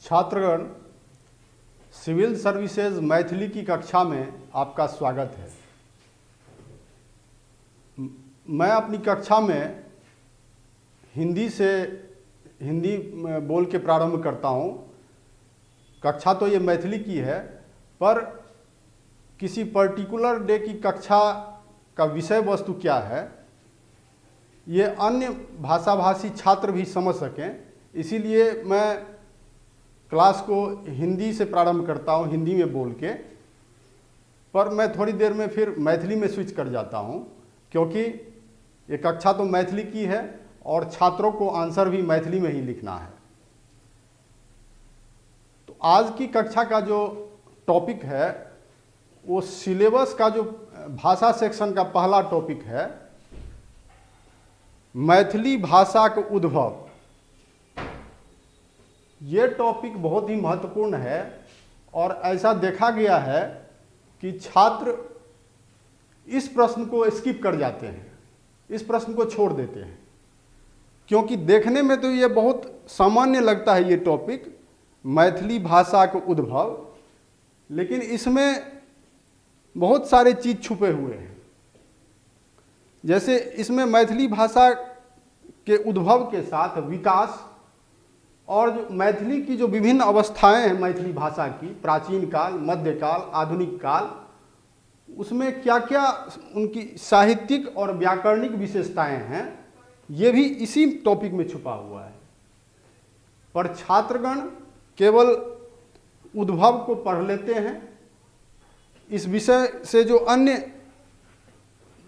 छात्रगण, civil services Maithili की कक्षा में आपका स्वागत है। मैं अपनी कक्षा में हिंदी से हिंदी बोल के प्रारंभ करता हूँ। कक्षा तो ये मैथिली की है, पर किसी पर्टिकुलर डे की कक्षा का विषय वस्तु क्या है ये अन्य भाषाभाषी छात्र भी समझ सकें, इसीलिए मैं क्लास को हिंदी से प्रारंभ करता हूँ, हिंदी में बोल के। पर मैं थोड़ी देर में फिर मैथिली में स्विच कर जाता हूँ, क्योंकि ये कक्षा तो मैथिली की है और छात्रों को आंसर भी मैथिली में ही लिखना है। तो आज की कक्षा का जो टॉपिक है वो सिलेबस का जो भाषा सेक्शन का पहला टॉपिक है, मैथिली भाषा के उद्भव। ये टॉपिक बहुत ही महत्वपूर्ण है और ऐसा देखा गया है कि छात्र इस प्रश्न को स्किप कर जाते हैं, इस प्रश्न को छोड़ देते हैं, क्योंकि देखने में तो ये बहुत सामान्य लगता है ये टॉपिक, मैथिली भाषा के उद्भव, लेकिन इसमें बहुत सारे चीज़ छुपे हुए हैं। जैसे इसमें मैथिली भाषा के उद्भव के साथ विकास और जो मैथिली की जो विभिन्न अवस्थाएं हैं मैथिली भाषा की, प्राचीन काल, मध्यकाल, आधुनिक काल, उसमें क्या-क्या उनकी साहित्यिक और व्याकरणिक विशेषताएं हैं, ये भी इसी टॉपिक में छुपा हुआ है। पर छात्रगण केवल उद्भव को पढ़ लेते हैं, इस विषय से जो अन्य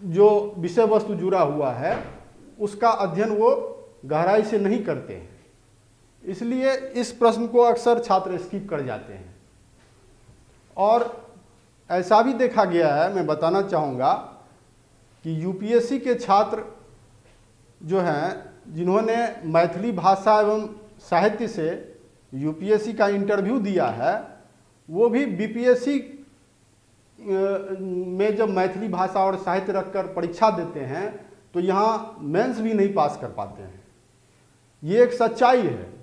जो विषय वस्तु जुड़ा हुआ है उसका अध्ययन वो गहराई से नहीं करते हैं, इसलिए इस प्रश्न को अक्सर छात्र स्किप कर जाते हैं। और ऐसा भी देखा गया है, मैं बताना चाहूँगा कि यूपीएससी के छात्र जो हैं, जिन्होंने मैथिली भाषा एवं साहित्य से यूपीएससी का इंटरव्यू दिया है, वो भी बीपीएससी में जब मैथिली भाषा और साहित्य रखकर परीक्षा देते हैं तो यहाँ मेंस भी नहीं पास कर पाते हैं। ये एक सच्चाई है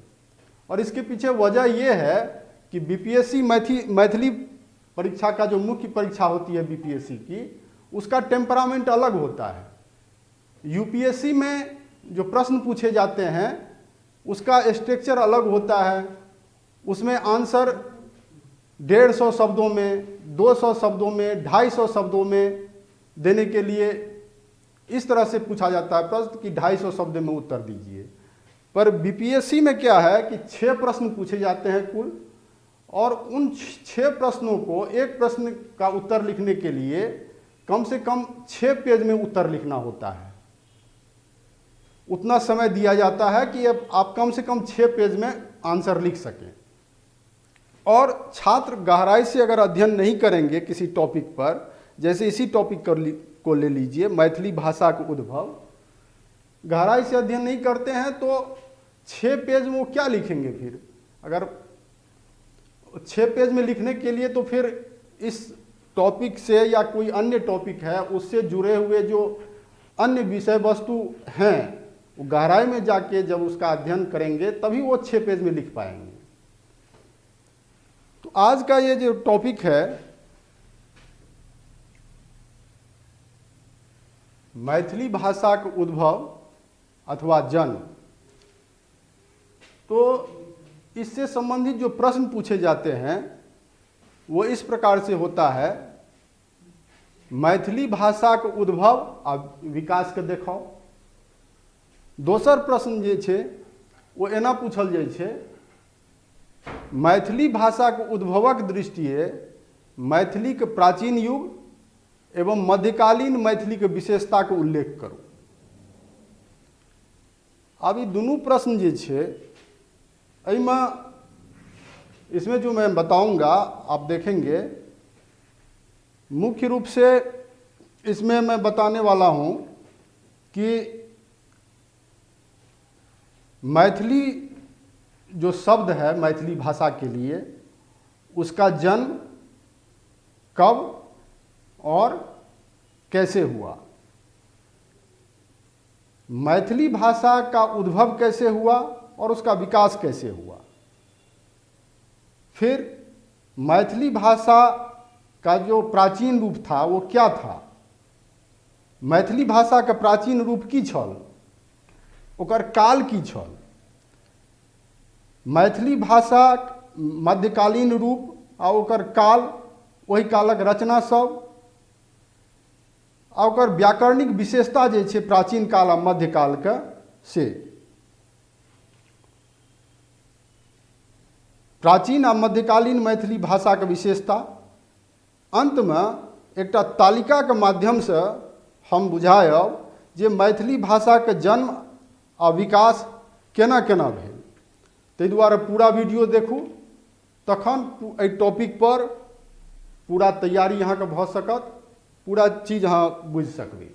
और इसके पीछे वजह ये है कि बीपीएससी मैथिली परीक्षा का जो मुख्य परीक्षा होती है बीपीएससी की, उसका टेम्परामेंट अलग होता है। यूपीएससी में जो प्रश्न पूछे जाते हैं उसका स्ट्रक्चर अलग होता है, उसमें आंसर 150 शब्दों में, 200 शब्दों में, 250 शब्दों में देने के लिए इस तरह से पूछा जाता है प्रश्न कि 250 शब्द में उत्तर दीजिए। पर बीपीएससी में क्या है कि 6 प्रश्न पूछे जाते हैं कुल, और उन 6 प्रश्नों को एक प्रश्न का उत्तर लिखने के लिए कम से कम 6 पेज में उत्तर लिखना होता है। उतना समय दिया जाता है कि अब आप कम से कम 6 पेज में आंसर लिख सकें। और छात्र गहराई से अगर अध्ययन नहीं करेंगे किसी टॉपिक पर, जैसे इसी टॉपिक को ले लीजिए, मैथिली भाषा का उद्भव, गहराई से अध्ययन नहीं करते हैं तो 6 पेज में वो क्या लिखेंगे फिर? अगर 6 पेज में लिखने के लिए तो फिर इस टॉपिक से या कोई अन्य टॉपिक है उससे जुड़े हुए जो अन्य विषय वस्तु हैं वो गहराई में जाके जब उसका अध्ययन करेंगे तभी वो 6 पेज में लिख पाएंगे। तो आज का ये जो टॉपिक है मैथिली भाषा का उद्भव अथवा जन्म, तो इससे संबंधित जो प्रश्न पूछे जाते हैं वो इस प्रकार से होता है। मैथिली भाषा के उद्भव आ विकास के देखाओ। दोसर प्रश्न जे छै वो एना पूछल जाइ छै, मैथिली भाषा के उद्भवक दृष्टिए मैथिली के प्राचीन युग एवं मध्यकालीन मैथिली के विशेषता के उल्लेख करू। आब ई दुनू प्रश्न जे छै एहिमे, इसमें जो मैं बताऊंगा आप देखेंगे, मुख्य रूप से इसमें मैं बताने वाला हूं कि मैथिली जो शब्द है मैथिली भाषा के लिए, उसका जन्म कब और कैसे हुआ, मैथिली भाषा का उद्भव कैसे हुआ और उसका विकास कैसे हुआ। फिर मैथिली भाषा का जो प्राचीन रूप था वो क्या था, मैथिली भाषाके प्राचीन रूप की छल, ओकर काल की छल, मैथिली भाषाक मध्यकालीन रूप आ ओकर काल, ओहि कालक रचना सब आ ओकर व्याकरणिक विशेषता जे छै प्राचीन काल आ मध्यकालके से। प्राचीन आ मध्यकालीन मैथिली भाषाके विशेषता। अन्तमे एकटा तालिकाके माध्यमसँ हम बुझायब जे मैथिली भाषाके जन्म आ विकास केना केना भेल। ताहि दुआरे पूरा वीडियो देखू, तखन एहि टॉपिकपर पूरा तैयारी अहाँके भऽ सकत, पूरा चीज अहाँ बुझि सकबै।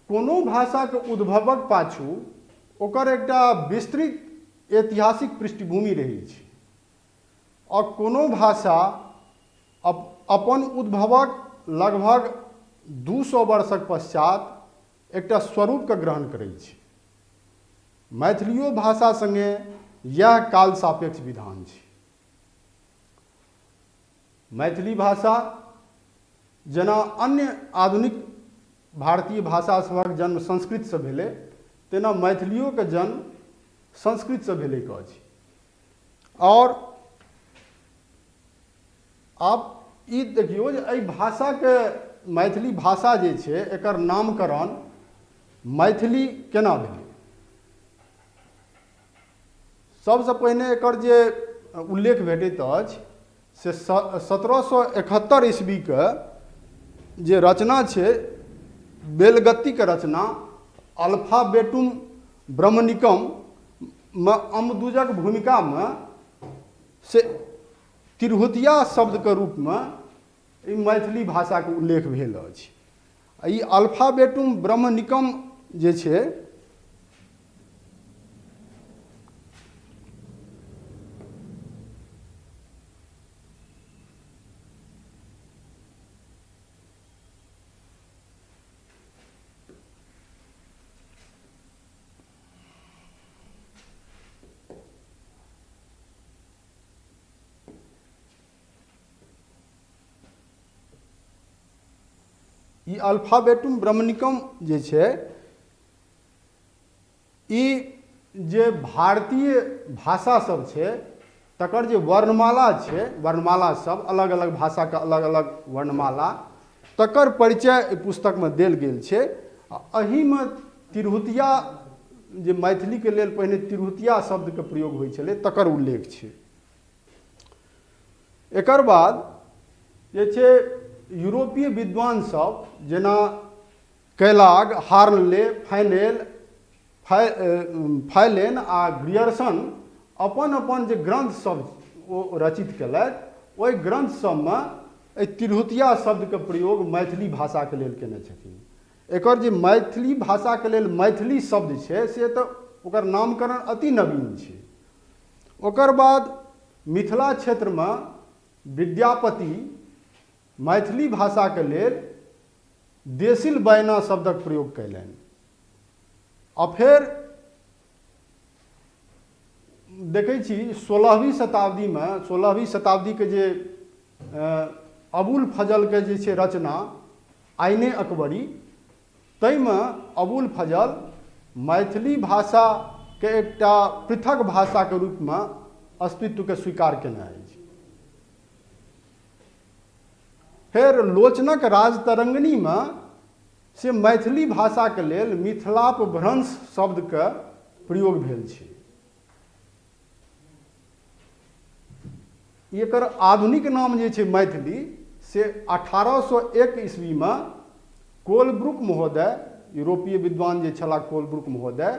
कोनो भाषाके उद्भवक पाछू ओकर एकटा विस्तृत ऐतिहासिक पृष्ठभूमि रहै छै आओर कोनो भाषा अपन उद्भवक लगभग 200 वर्षक पश्चात एकटा स्वरूपके ग्रहण करै छै। मैथिलियो भाषा सङ्गे इएह काल सापेक्ष विधान छै। मैथिली भाषा जेना अन्य आधुनिक भारतीय भाषा सभक जन्म संस्कृतसँ भेलै, तेना मैथिलियोके जन्म संस्कृतसँ भेलैक अछि। आओर आब ई देखियौ जे एहि भाषाके, मैथिली भाषा जे छै एकर नामकरण मैथिली केना भेलै। सबसँ पहिने एकर जे उल्लेख भेटैत अछि से 1771 ईस्वीके जे रचना छै बेलगत्तीके रचना अल्फाबेटुम ब्रह्मनिकम मे अमदुजक भूमिकामे से तिरहुतिया शब्दके रूपमे ई मैथिली भाषाके उल्लेख भेल अछि। आ ई अल्फाबेटुम ब्रह्मनिकम जे छै ई अल्फाबेटुम ब्रह्मनिकम जे छै ई जे भारतीय भाषा सब छै तकर जे वर्णमाला छै, वर्णमाला सब अलग अलग भाषाके अलग अलग वर्णमाला, तकर परिचय एहि पुस्तकमे देल गेल छै। आ एहिमे तिरहुतिया जे मैथिलीके लेल पहिने तिरहुतिया शब्दके प्रयोग होइ छलै तकर उल्लेख छै। एकर बाद जे छै यूरोपीय विद्वान सब जेना कैलाग, हार्नले, फैनेल, फैलेन आ ग्रियर्सन अपन अपन जे ग्रन्थ सब ओ रचित केलथि ओहि ग्रन्थ सबमे एहि तिरहुतिया शब्दके प्रयोग मैथिली भाषाके लेल केने छथिन। एकर जे मैथिली भाषाके लेल मैथिली शब्द छै से तऽ ओकर नामकरण अति नवीन छै। ओकर बाद मिथिला क्षेत्रमे विद्यापति मैथिली भाषाके लेल देसिल बयना शब्दक प्रयोग कयलनि आ फेर देखै छी 16वीं शताब्दीमे, 16वीं शताब्दीके जे अबुल फजलके जे छै रचना आइने अकबरी, ताहिमे अबुल फजल मैथिली भाषाके एकटा पृथक भाषाके रूपमे अस्तित्वके स्वीकार केने अछि। फेर लोचनक राजतरंगिणीमे से मैथिली भाषाके लेल मिथिलापभ्रंश शब्दके प्रयोग भेल छै। एकर आधुनिक नाम जे छै मैथिली से 1801 ईस्वीमे कोलब्रुक महोदय, यूरोपीय विद्वान जे छलाह कोलब्रुक महोदय,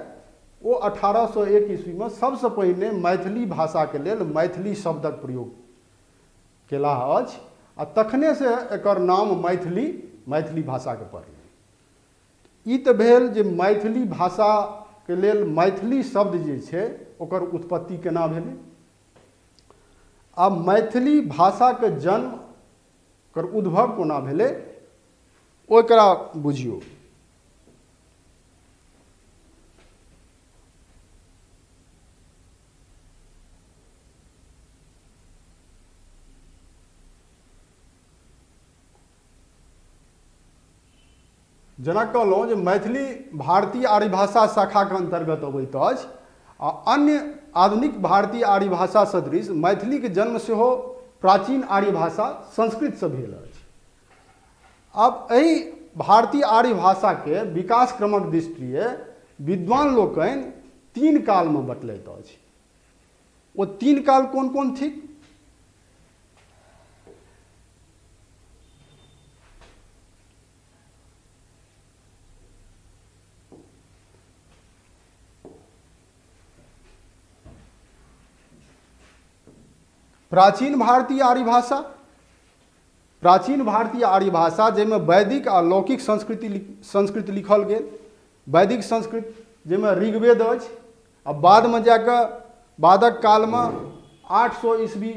ओ 1801 ईस्वीमे सबसँ पहिने मैथिली भाषाके लेल मैथिली शब्दक प्रयोग केलाह अछि आ तखनेसँ एकर नाम मैथिली, मैथिली भाषाके पड़लै। ई तऽ भेल जे मैथिली भाषाके लेल मैथिली शब्द जे छै ओकर उत्पत्ति केना भेलै। आब मैथिली भाषाके जन्म, ओकर उद्भव कोना भेलै ओकरा बुझियौ। जेना कहलहुँ जे मैथिली भारतीय आर्य भाषा शाखाके अन्तर्गत अबैत अछि आ अन्य आधुनिक भारतीय आर्य भाषा सदृश मैथिलीके जन्म सेहो प्राचीन आर्य भाषा संस्कृतसँ भेल अछि। आब एहि भारतीय आर्य भाषाके विकास क्रमक दृष्टिए विद्वान लोकनि तीन कालमे बँटलथि अछि। ओ तीन काल कोन कोन थिक? प्राचीन भारतीय आर्य भाषा, प्राचीन भारतीय आर्य भाषा जाहिमे वैदिक आ लौकिक संस्कृति संस्कृत लिखल गेल, वैदिक संस्कृत जाहिमे ऋग्वेद अछि आ बादमे जाकऽ बादक कालमे 800 ईस्वी,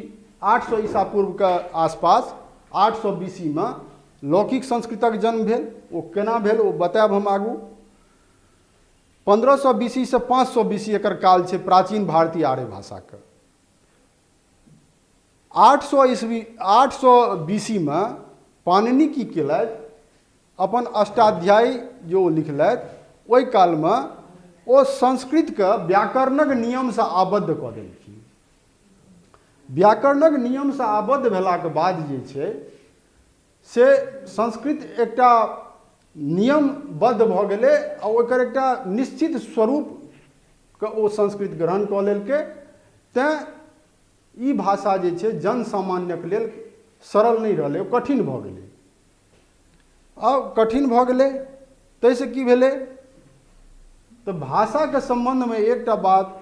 800 ईसा पूर्वके आसपास 800 बीसीमे लौकिक संस्कृतक जन्म भेल। ओ केना भेल ओ बतायब हम आगू। 1500 बीसीसँ 500 बीसी एकर काल छै प्राचीन भारतीय आर्य भाषाके। 800 ईस्वी, 800 बीसीमे पाणिनि की केलथि, अपन अष्टाध्यायी जे ओ लिखलथि ओहि कालमे ओ संस्कृतके व्याकरणक नियमसँ आबद्ध कऽ देलखिन। व्याकरणक नियमसँ आबद्ध भेलाके बाद जे छै से संस्कृत एकटा नियमबद्ध भऽ गेलै आ ओकर एकटा निश्चित स्वरूपके ओ संस्कृत ग्रहण कऽ लेलकै। तैँ ई भाषा जे छै जनसामान्यक लेल सरल नहि रहलै, ओ कठिन भऽ गेलै। आब कठिन भऽ गेलै ताहिसँ की भेलै तऽ भाषाके सम्बन्धमे एकटा बात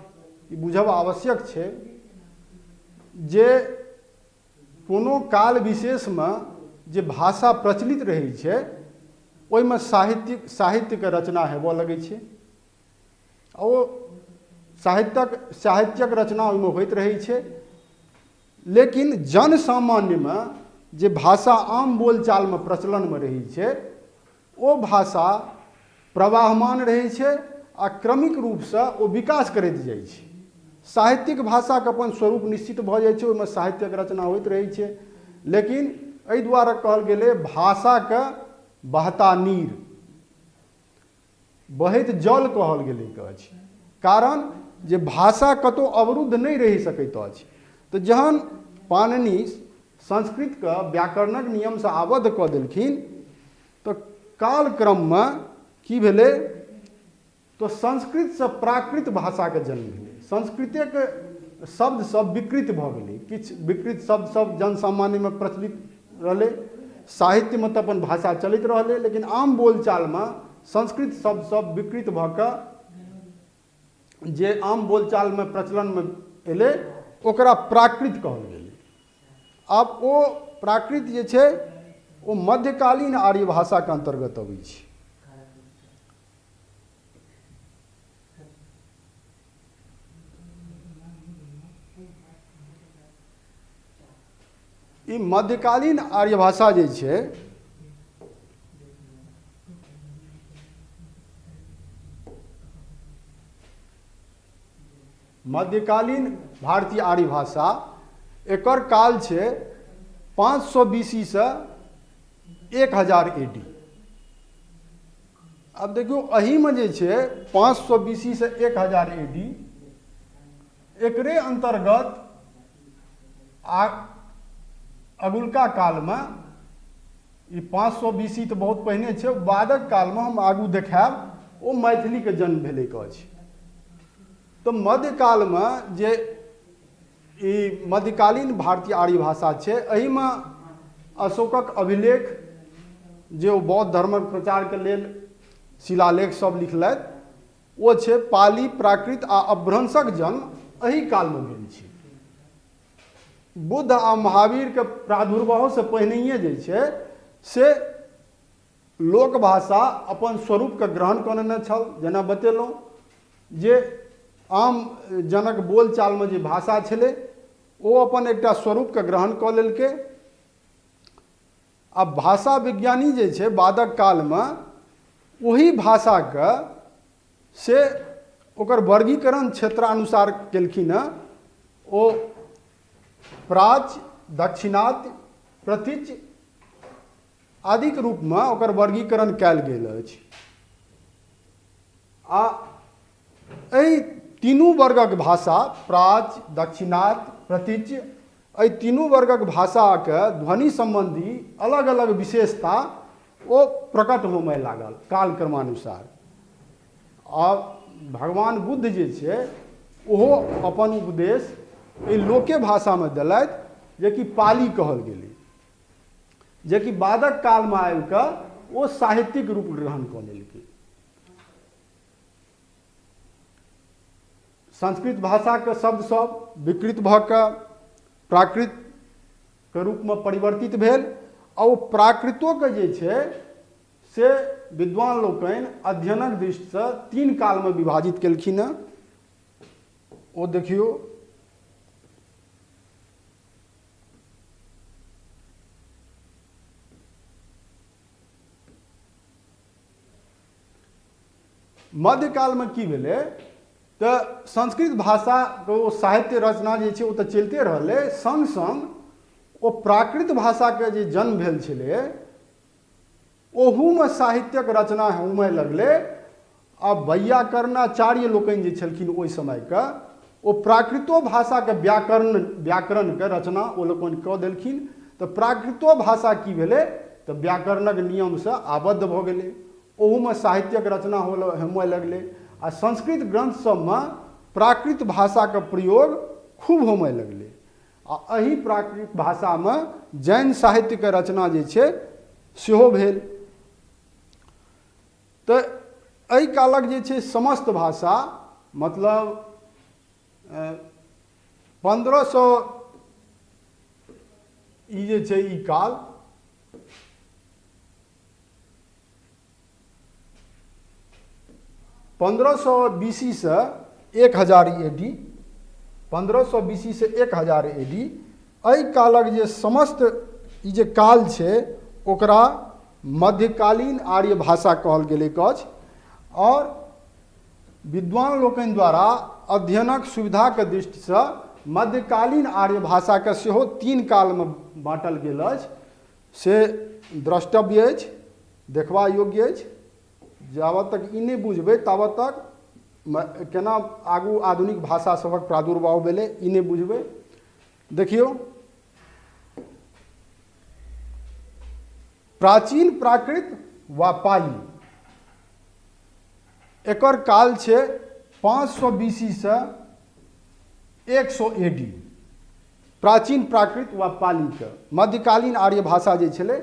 ई बुझब आवश्यक छै जे कोनो काल विशेषमे जे भाषा प्रचलित रहै छै ओहिमे साहित्यिक साहित्यके रचना हेबऽ लगै छै आ ओ साहित्यक साहित्यक रचना ओहिमे होइत रहै छै। लेकिन जनसामान्यमे जे भाषा आम बोलचालमे प्रचलनमे रहै छै ओ भाषा प्रवाहमान रहै छै आ क्रमिक रूपसँ ओ विकास करैत जाइ छै। साहित्यिक भाषाके अपन स्वरूप निश्चित भऽ जाइ छै, ओहिमे साहित्यक रचना होइत रहै छै। लेकिन एहि दुआरे कहल गेलै भाषाके बहता नीर, बहैत जल कहल गेलैक अछि, कारण जे भाषा कतहु अवरुद्ध नहि रहि सकैत अछि। तऽ जहन पाणिनि संस्कृतके व्याकरणक नियमसँ आबद्ध कऽ देलखिन तऽ कालक्रममे की भेलै तऽ संस्कृतसँ प्राकृत भाषाके जन्म भेलै। संस्कृतेके शब्द सब विकृत भऽ गेलै, किछु विकृत शब्द सब जनसामान्यमे प्रचलित रहलै, साहित्यमे तऽ अपन भाषा चलैत रहलै, लेकिन आम बोलचालमे संस्कृत शब्द सब विकृत भऽ कऽ जे आम बोलचालमे प्रचलनमे एलै ओकरा प्राकृत कहल गेलै। आब ओ प्राकृत जे छै ओ मध्यकालीन आर्य भाषाके अन्तर्गत अबै छै। ई मध्यकालीन आर्य भाषा जे छै मध्यकालीन भारतीय आर्य भाषा एकर काल छै 500 बीसीसँ 1000 ए डी। आब देखियौ एहिमे जे छै 500 बीसीसँ 1000 ए डी एकरे अन्तर्गत आ अगुलका कालमे ई 500 बीसी तऽ बहुत पहिने छै, बादक कालमे हम आगू देखायब ओ मैथिलीके जन्म भेलैक अछि। तऽ मध्यकालमे जे ई मध्यकालीन भारतीय आर्य भाषा छै एहिमे अशोकक अभिलेख जे ओ बौद्ध धर्मक प्रचारके लेल शिलालेख सब लिखलथि ओ छै पाली, प्राकृत आ अपभ्रंशक जन्म एहि कालमे भेल छै। बुद्ध आ महावीरके प्रादुर्भावसँ पहिनहिए जे छै से लोकभाषा अपन स्वरूपके ग्रहण कऽ लेने छल। जेना बतेलहुँ जे आम जनक बोलचालमे जे भाषा छलै ओ अपन एकटा स्वरूपके ग्रहण कऽ लेलकै। आ भाषा विज्ञानी जे छै बादक कालमे ओहि भाषाके से ओकर वर्गीकरण क्षेत्रानुसार केलखिन हँ। ओ प्राच्य, दक्षिणात्य, प्रतीच्य आदिक रूपमे ओकर वर्गीकरण कयल गेल अछि। आ एहि तीनू वर्गक भाषा प्राच्य, दक्षिणात्य, प्रतीच्य एहि तीनू वर्गक भाषाके ध्वनि सम्बन्धी अलग अलग विशेषता ओ प्रकट होमय लागल कालक्रमानुसार। आ भगवान बुद्ध जे छै ओहो अपन उपदेश एहि लोके भाषामे देलथि जेकि पाली कहल गेलै, जेकि बादक कालमे आबि कऽ ओ साहित्यिक रूप ग्रहण कऽ लेलकै। संस्कृत भाषाके शब्दसभ विकृत भऽ कऽ प्राकृतके रूपमे परिवर्तित भेल आ ओ प्राकृतोके जे छै से विद्वान लोकनि अध्ययनक दृष्टिसँ तीन कालमे विभाजित केलखिन हेँ। ओ देखियौ, मध्यकालमे की भेलै तऽ संस्कृत भाषाके ओ साहित्य रचना जे छै ओ तऽ चलिते रहलै, सङ्ग सङ्ग ओ प्राकृत भाषाके जे जन्म भेल छलै ओहूमे साहित्यक रचना होमय लगलै। आ वैयाकरणाचार्य लोकनि जे छलखिन ओहि समयके ओ प्राकृतो भाषाके व्याकरणके रचना ओ लोकनि कऽ देलखिन। तऽ प्राकृतो भाषा की भेलै तऽ व्याकरणक नियमसँ आबद्ध भऽ गेलै, ओहूमे साहित्यक रचना होमय लगलै। आ संस्कृत ग्रन्थ सबमे प्राकृत भाषाके प्रयोग खूब होमय लगलै। आ एहि प्राकृत भाषामे जैन साहित्यके रचना जे छै सेहो भेल। तऽ एहि कालक जे छै समस्त भाषा मतलब 1500 ई जे छै ई काल 1500 बीसीसँ 1000 ए डी, 1500 बीसीसँ 1000 ए डी एहि कालक जे समस्त ई जे काल छै ओकरा मध्यकालीन आर्य भाषा कहल गेलैक अछि। आओर विद्वान लोकनि द्वारा अध्ययनक सुविधाके दृष्टिसँ मध्यकालीन आर्य भाषाके सेहो तीन कालमे बाँटल गेल अछि, से द्रष्टव्य अछि, देखबा योग्य अछि। जाबत तक ई नहि बुझबै ताबत तक केना आगू आधुनिक भाषा सभक प्रादुर्भाव भेलै ई नहि बुझबै। देखियौ, प्राचीन प्राकृत वा पाली एकर काल छै 500 बीसीसँ 100 ए डी। प्राचीन प्राकृत वा पालीके मध्यकालीन आर्य भाषा जे छलै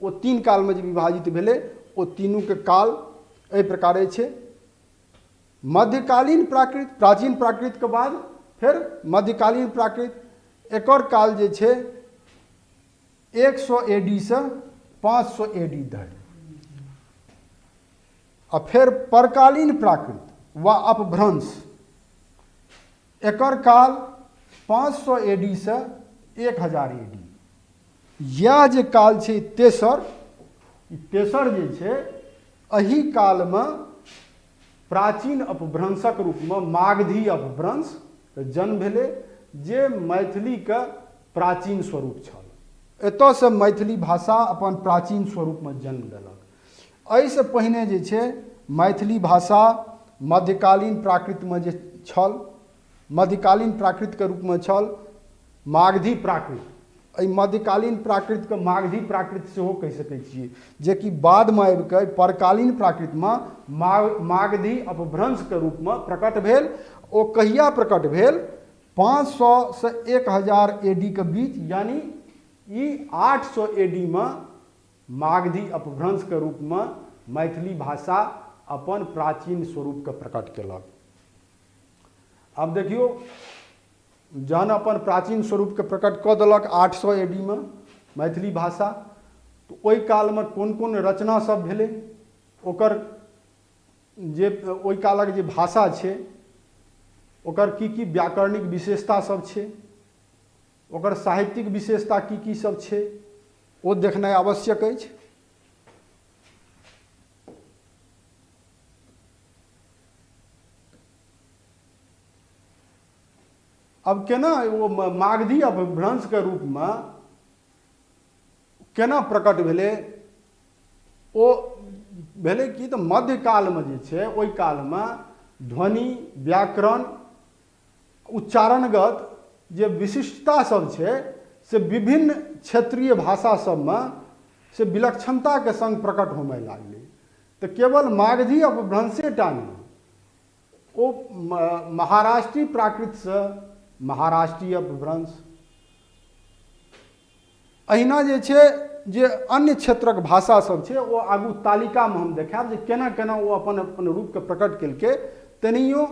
ओ तीन कालमे जे विभाजित भेलै ओ तीनूके काल एहि प्रकारे छै। मध्यकालीन प्राकृत, प्राचीन प्राकृतके बाद फेर मध्यकालीन प्राकृत, एकर काल जे छै 100 ए डी सँ 500 ए डी धरि। आ फेर परकालीन प्राकृत वा अपभ्रंश, एकर काल 500 ए डी सँ 1000 ए डी। इएह जे काल छै तेसर, ई तेसर जे छै एहि कालमे प्राचीन अपभ्रंशक रूपमे मागधी अपभ्रंशके जन्म भेलै, जे मैथिलीके प्राचीन स्वरूप छल। एतयसँ मैथिली भाषा अपन प्राचीन स्वरूपमे जन्म लेलक। एहिसँ पहिने जे छै मैथिली भाषा मध्यकालीन प्राकृतमे जे छल, मध्यकालीन प्राकृतके रूपमे छल मागधी प्राकृत। एहि मध्यकालीन प्राकृतके मागधी प्राकृत सेहो कहि सकै छियै, जेकि बादमे आबि कऽ परकालीन प्राकृतमे मागधी अपभ्रंशके रूपमे प्रकट भेल। ओ कहिया प्रकट भेल? 500सँ 1000 ए डी के बीच, यानी ई 800 ए डी मे मागधी अपभ्रंशके रूपमे मैथिली भाषा अपन प्राचीन स्वरूपके प्रकट केलक। आब देखियौ, जहन अपन प्राचीन स्वरूपके प्रकट कऽ देलक 800 ए डी मे मैथिली भाषा, तऽ ओहि कालमे कोन कोन रचना सब भेलै, ओकर जे ओहि कालक जे भाषा छै ओकर की की व्याकरणिक विशेषता सब छै, ओकर साहित्यिक विशेषता की की सब छै, ओ देखनाइ आवश्यक अछि। आब केना ओ मागधी अपभ्रंशके रूपमे केना प्रकट भेलै ओ भेलै की तऽ मध्यकालमे जे छै ओहि कालमे ध्वनि व्याकरण उच्चारणगत जे विशिष्टता सब छै से विभिन्न क्षेत्रीय भाषा सबमे से विलक्षणताके सङ्ग प्रकट होमय लागलै। तऽ केवल मागधी अपभ्रंशे टा नहि, ओ महाराष्ट्री प्राकृतसँ महाराष्ट्रीय अपभ्रंश, एहिना जे छै जे अन्य क्षेत्रक भाषा सब छै ओ आगू तालिकामे हम देखायब जे केना केना ओ अपन अपन रूपके प्रकट केलकै। तेनाहियो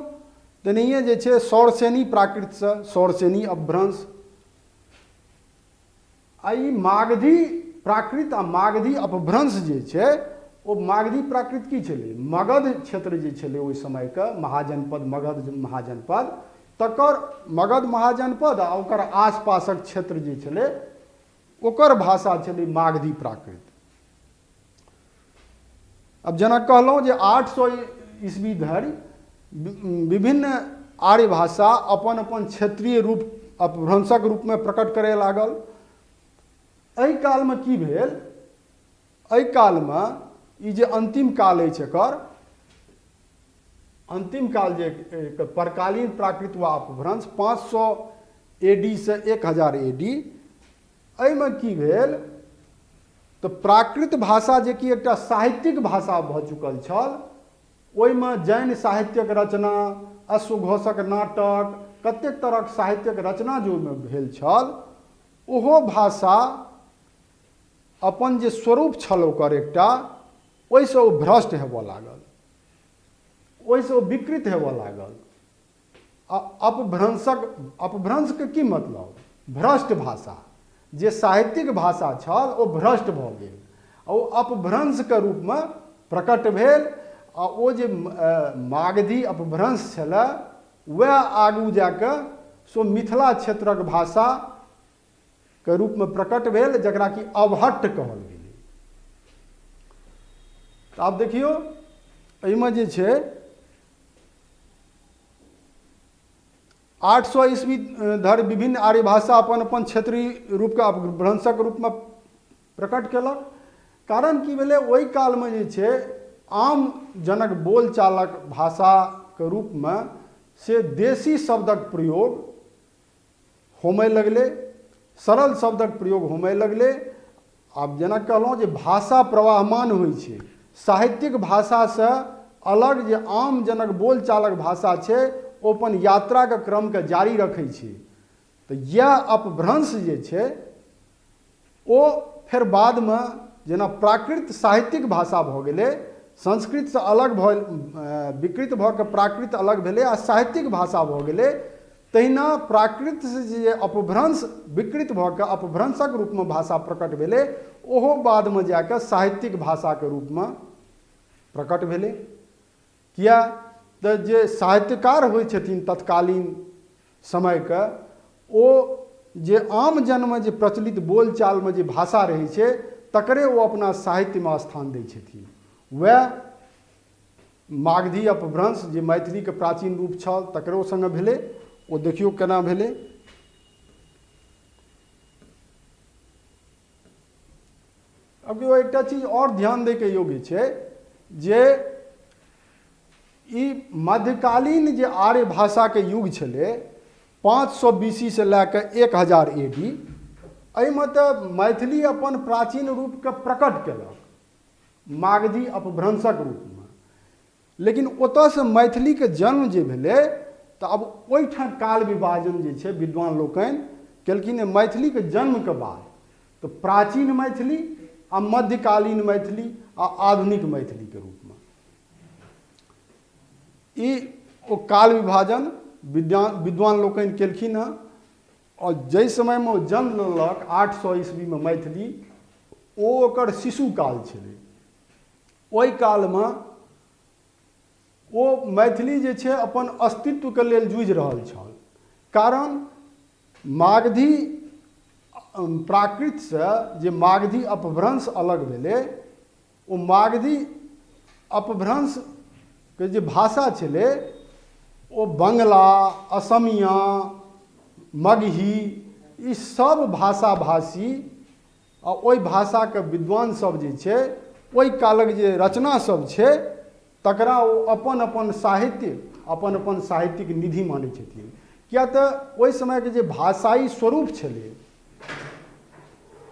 तेनाहिए जे छै सौरसेनी प्राकृतसँ सौरसेनी अपभ्रंश, आ ई मागधी प्राकृत आ मागधी अपभ्रंश जे छै ओ मागधी प्राकृत की छलै, मगध क्षेत्र जे छलै ओहि समयके महाजनपद, मगध महाजनपद, तकर मगध महाजनपद आ ओकर आसपासक क्षेत्र जे छलै ओकर भाषा छलै मागधी प्राकृत। आब जेना कहलहुँ जे 800 ईस्वी धरि विभिन्न आर्य भाषा अपन अपन क्षेत्रीय रूप अपभ्रंशक रूपमे प्रकट करय लागल। एहि कालमे की भेल, एहि कालमे ई जे अन्तिम काल अछि एकर अन्तिम काल जे परकालीन प्राकृत वा अपभ्रंश 500 A D Se 1000 A D, एहिमे की भेल तऽ प्राकृत भाषा जे कि एकटा साहित्यिक भाषा भऽ चुकल छल ओहिमे जैन साहित्यक रचना, अश्वघोषक नाटक, कतेक तरहक साहित्यक रचना जे ओहिमे भेल छल ओहो भाषा अपन जे स्वरूप छल ओकर एकटा ओहिसँ ओ भ्रष्ट हेबऽ लागल, ओहिसँ ओ विकृत हेबऽ लागल। आ अपभ्रंशक, अपभ्रंशके की मतलब, भ्रष्ट भाषा, जे साहित्यिक भाषा छल ओ भ्रष्ट भऽ गेल आ ओ अपभ्रंशके रूपमे प्रकट भेल। आ ओ जे मागधी अपभ्रंश छलए वएह आगू जाकऽ सो मिथिला क्षेत्रक भाषाके रूपमे प्रकट भेल, जकरा कि अवहट्ट कहल गेलै। तऽ आब देखियौ एहिमे जे छै 800 ईस्वी धरि विभिन्न आर्य भाषा अपन अपन क्षेत्रीय रूपके अपभ्रंशक रूपमे प्रकट केलक। कारण की भेलै, ओहि कालमे जे छै आम जनक बोलचालक भाषाके रूपमे से देशी शब्दक प्रयोग होमय लगलै, सरल शब्दक प्रयोग होमय लगलै। आब जेना कहलहुँ जे भाषा प्रवाहमान होइ छै, साहित्यिक भाषासँ अलग जे आम जनक बोलचालक भाषा छै ओ अपन यात्राके क्रमके जारी रखै छै। तऽ इएह अपभ्रंश जे छै ओ फेर बादमे जेना प्राकृत साहित्यिक भाषा भऽ गेलै, संस्कृतसँ अलग भऽ विकृत भऽ कऽ प्राकृत अलग भेलै आ साहित्यिक भाषा भऽ गेलै, तहिना प्राकृतसँ जे अपभ्रंश विकृत भऽ कऽ अपभ्रंशक रूपमे भाषा प्रकट भेलै ओहो बादमे जा कऽ साहित्यिक भाषाके रूपमे प्रकट भेलै। किया तऽ जे साहित्यकार होइ छथिन तत्कालीन समयके ओ जे आम जनमे जे प्रचलित बोलचालमे जे भाषा रहै छै तकरे ओ अपना साहित्यमे स्थान दै छथिन। वएह मागधी अपभ्रंश जे मैथिलीके प्राचीन रूप छल तकरो सङ्गे भेलै। ओ देखियौ केना भेलै। अब एकटा चीज आओर ध्यान दैके योग्य छै जे ई मध्यकालीन जे आर्य भाषाके युग छलै 500 बी सी लए कऽ 1000 ए डी, एहिमे तऽ मैथिली अपन प्राचीन रूपके प्रकट केलक मागधी अपभ्रंशक रूपमे, लेकिन ओतऽसँ मैथिलीके जन्म जे भेलै तऽ आब ओहिठाम काल विभाजन जे छै विद्वान लोकनि केलखिन मैथिलीके जन्मके बाद तऽ प्राचीन मैथिली आ मध्यकालीन मैथिली आ आधुनिक मैथिलीके रूपमे ई ओ काल विभाजन विद्वान लोकनि केलखिन हँ। आओर जाहि समयमे ओ जन्म लेलक 800 ईस्वीमे मैथिली, ओ ओकर शिशु काल छलै। ओहि कालमे ओ मैथिली जे छै अपन अस्तित्वके लेल जूझि रहल छल, कारण मागधी प्राकृतसँ जे मागधी अपभ्रंश अलग भेलै ओ मागधी अपभ्रंशके जे भाषा छलै ओ बंगला, असमिया, मगही ई सब भाषा भाषी आ ओहि भाषाके विद्वान सब जे छै ओहि कालक जे रचना सब छै तकरा ओ अपन अपन साहित्य, अपन अपन साहित्यिक निधि मानै छथिन। किया तऽ ओहि समयके जे भाषाई स्वरूप छलै,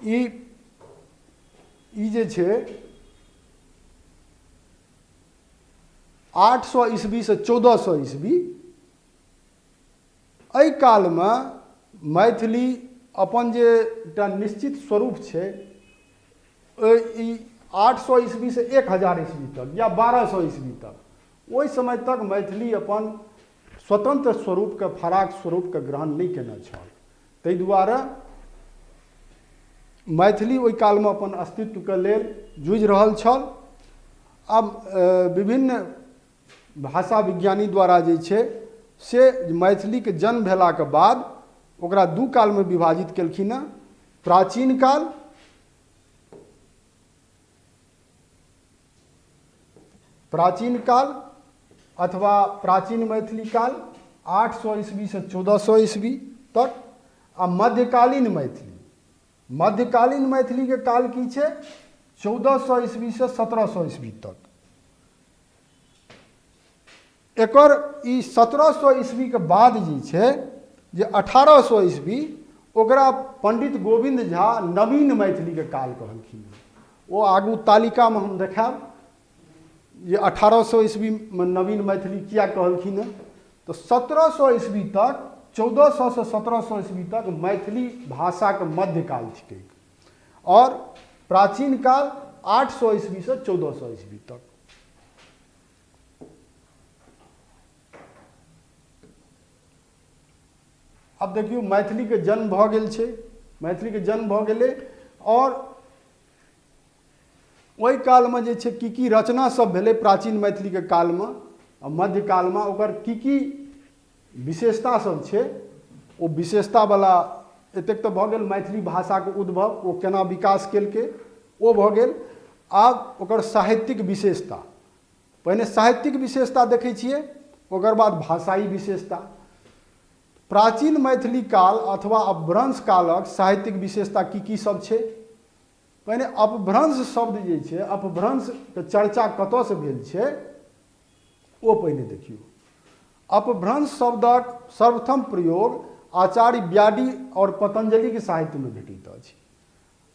ई ई जे छै 800 ईस्वीसँ 1400 ईस्वी, एहि कालमे मैथिली अपन जे एकटा निश्चित स्वरूप छै, ई 800 ईस्वीसँ 1000 ईस्वी तक या 1200 ईस्वी तक, ओहि समय तक मैथिली अपन स्वतन्त्र स्वरूपके, फराक स्वरूपके ग्रहण नहि केने छल। ताहि दुआरे मैथिली ओहि कालमे अपन अस्तित्वके लेल जूझि रहल छल। आब विभिन्न भाषा विज्ञानी द्वारा जे छै से मैथिलीके जन्म भेलाके बाद ओकरा दू कालमे विभाजित केलखिन हँ। प्राचीन काल, प्राचीन काल अथवा प्राचीन मैथिली काल 800 ईस्वीसँ 1400 ईस्वी तक, आ मध्यकालीन मैथिली। मध्यकालीन मैथिलीके काल की छै? 1400 ईस्वीसँ 1700 ईस्वी तक। एकर ई 1700 ईस्वीके बाद जे छै जे 1800 ईस्वी, ओकरा पंडित गोविन्द झा नवीन मैथिलीके काल कहलखिन। ओ आगू तालिकामे हम देखायब जे 1800 ईस्वीमे नवीन मैथिली किया कहलखिन हँ। तऽ 1700 ईस्वी तक, 1400सँ 1700 ईस्वी तक मैथिली भाषाके मध्यकाल थिकै, आओर प्राचीन काल 800 ईस्वीसँ 1400 ईस्वी तक। आब देखियौ, मैथिलीके जन्म भऽ गेल छै, मैथिलीके जन्म भऽ गेलै, आओर ओहि कालमे जे छै की की रचना सब भेलै प्राचीन मैथिलीके कालमे आ मध्यकालमे, ओकर की की विशेषता सब छै, ओ विशेषतावला एतेक तऽ भऽ गेल। मैथिली भाषाके उद्भव, ओ केना विकास केलकै, ओ भऽ गेल। आब ओकर साहित्यिक विशेषता, पहिने साहित्यिक विशेषता देखै छियै, ओकर बाद भाषाई विशेषता। प्राचीन मैथिली काल अथवा अपभ्रंश कालक साहित्यिक विशेषता की की सब छै? पहिने अपभ्रंश शब्द जे छै, अपभ्रंशके चर्चा कतयसँ भेल छै, ओ पहिने देखियौ। अपभ्रंश शब्दक सर्वप्रथम प्रयोग आचार्य व्याडि आओर पतञ्जलिके साहित्यमे भेटैत अछि।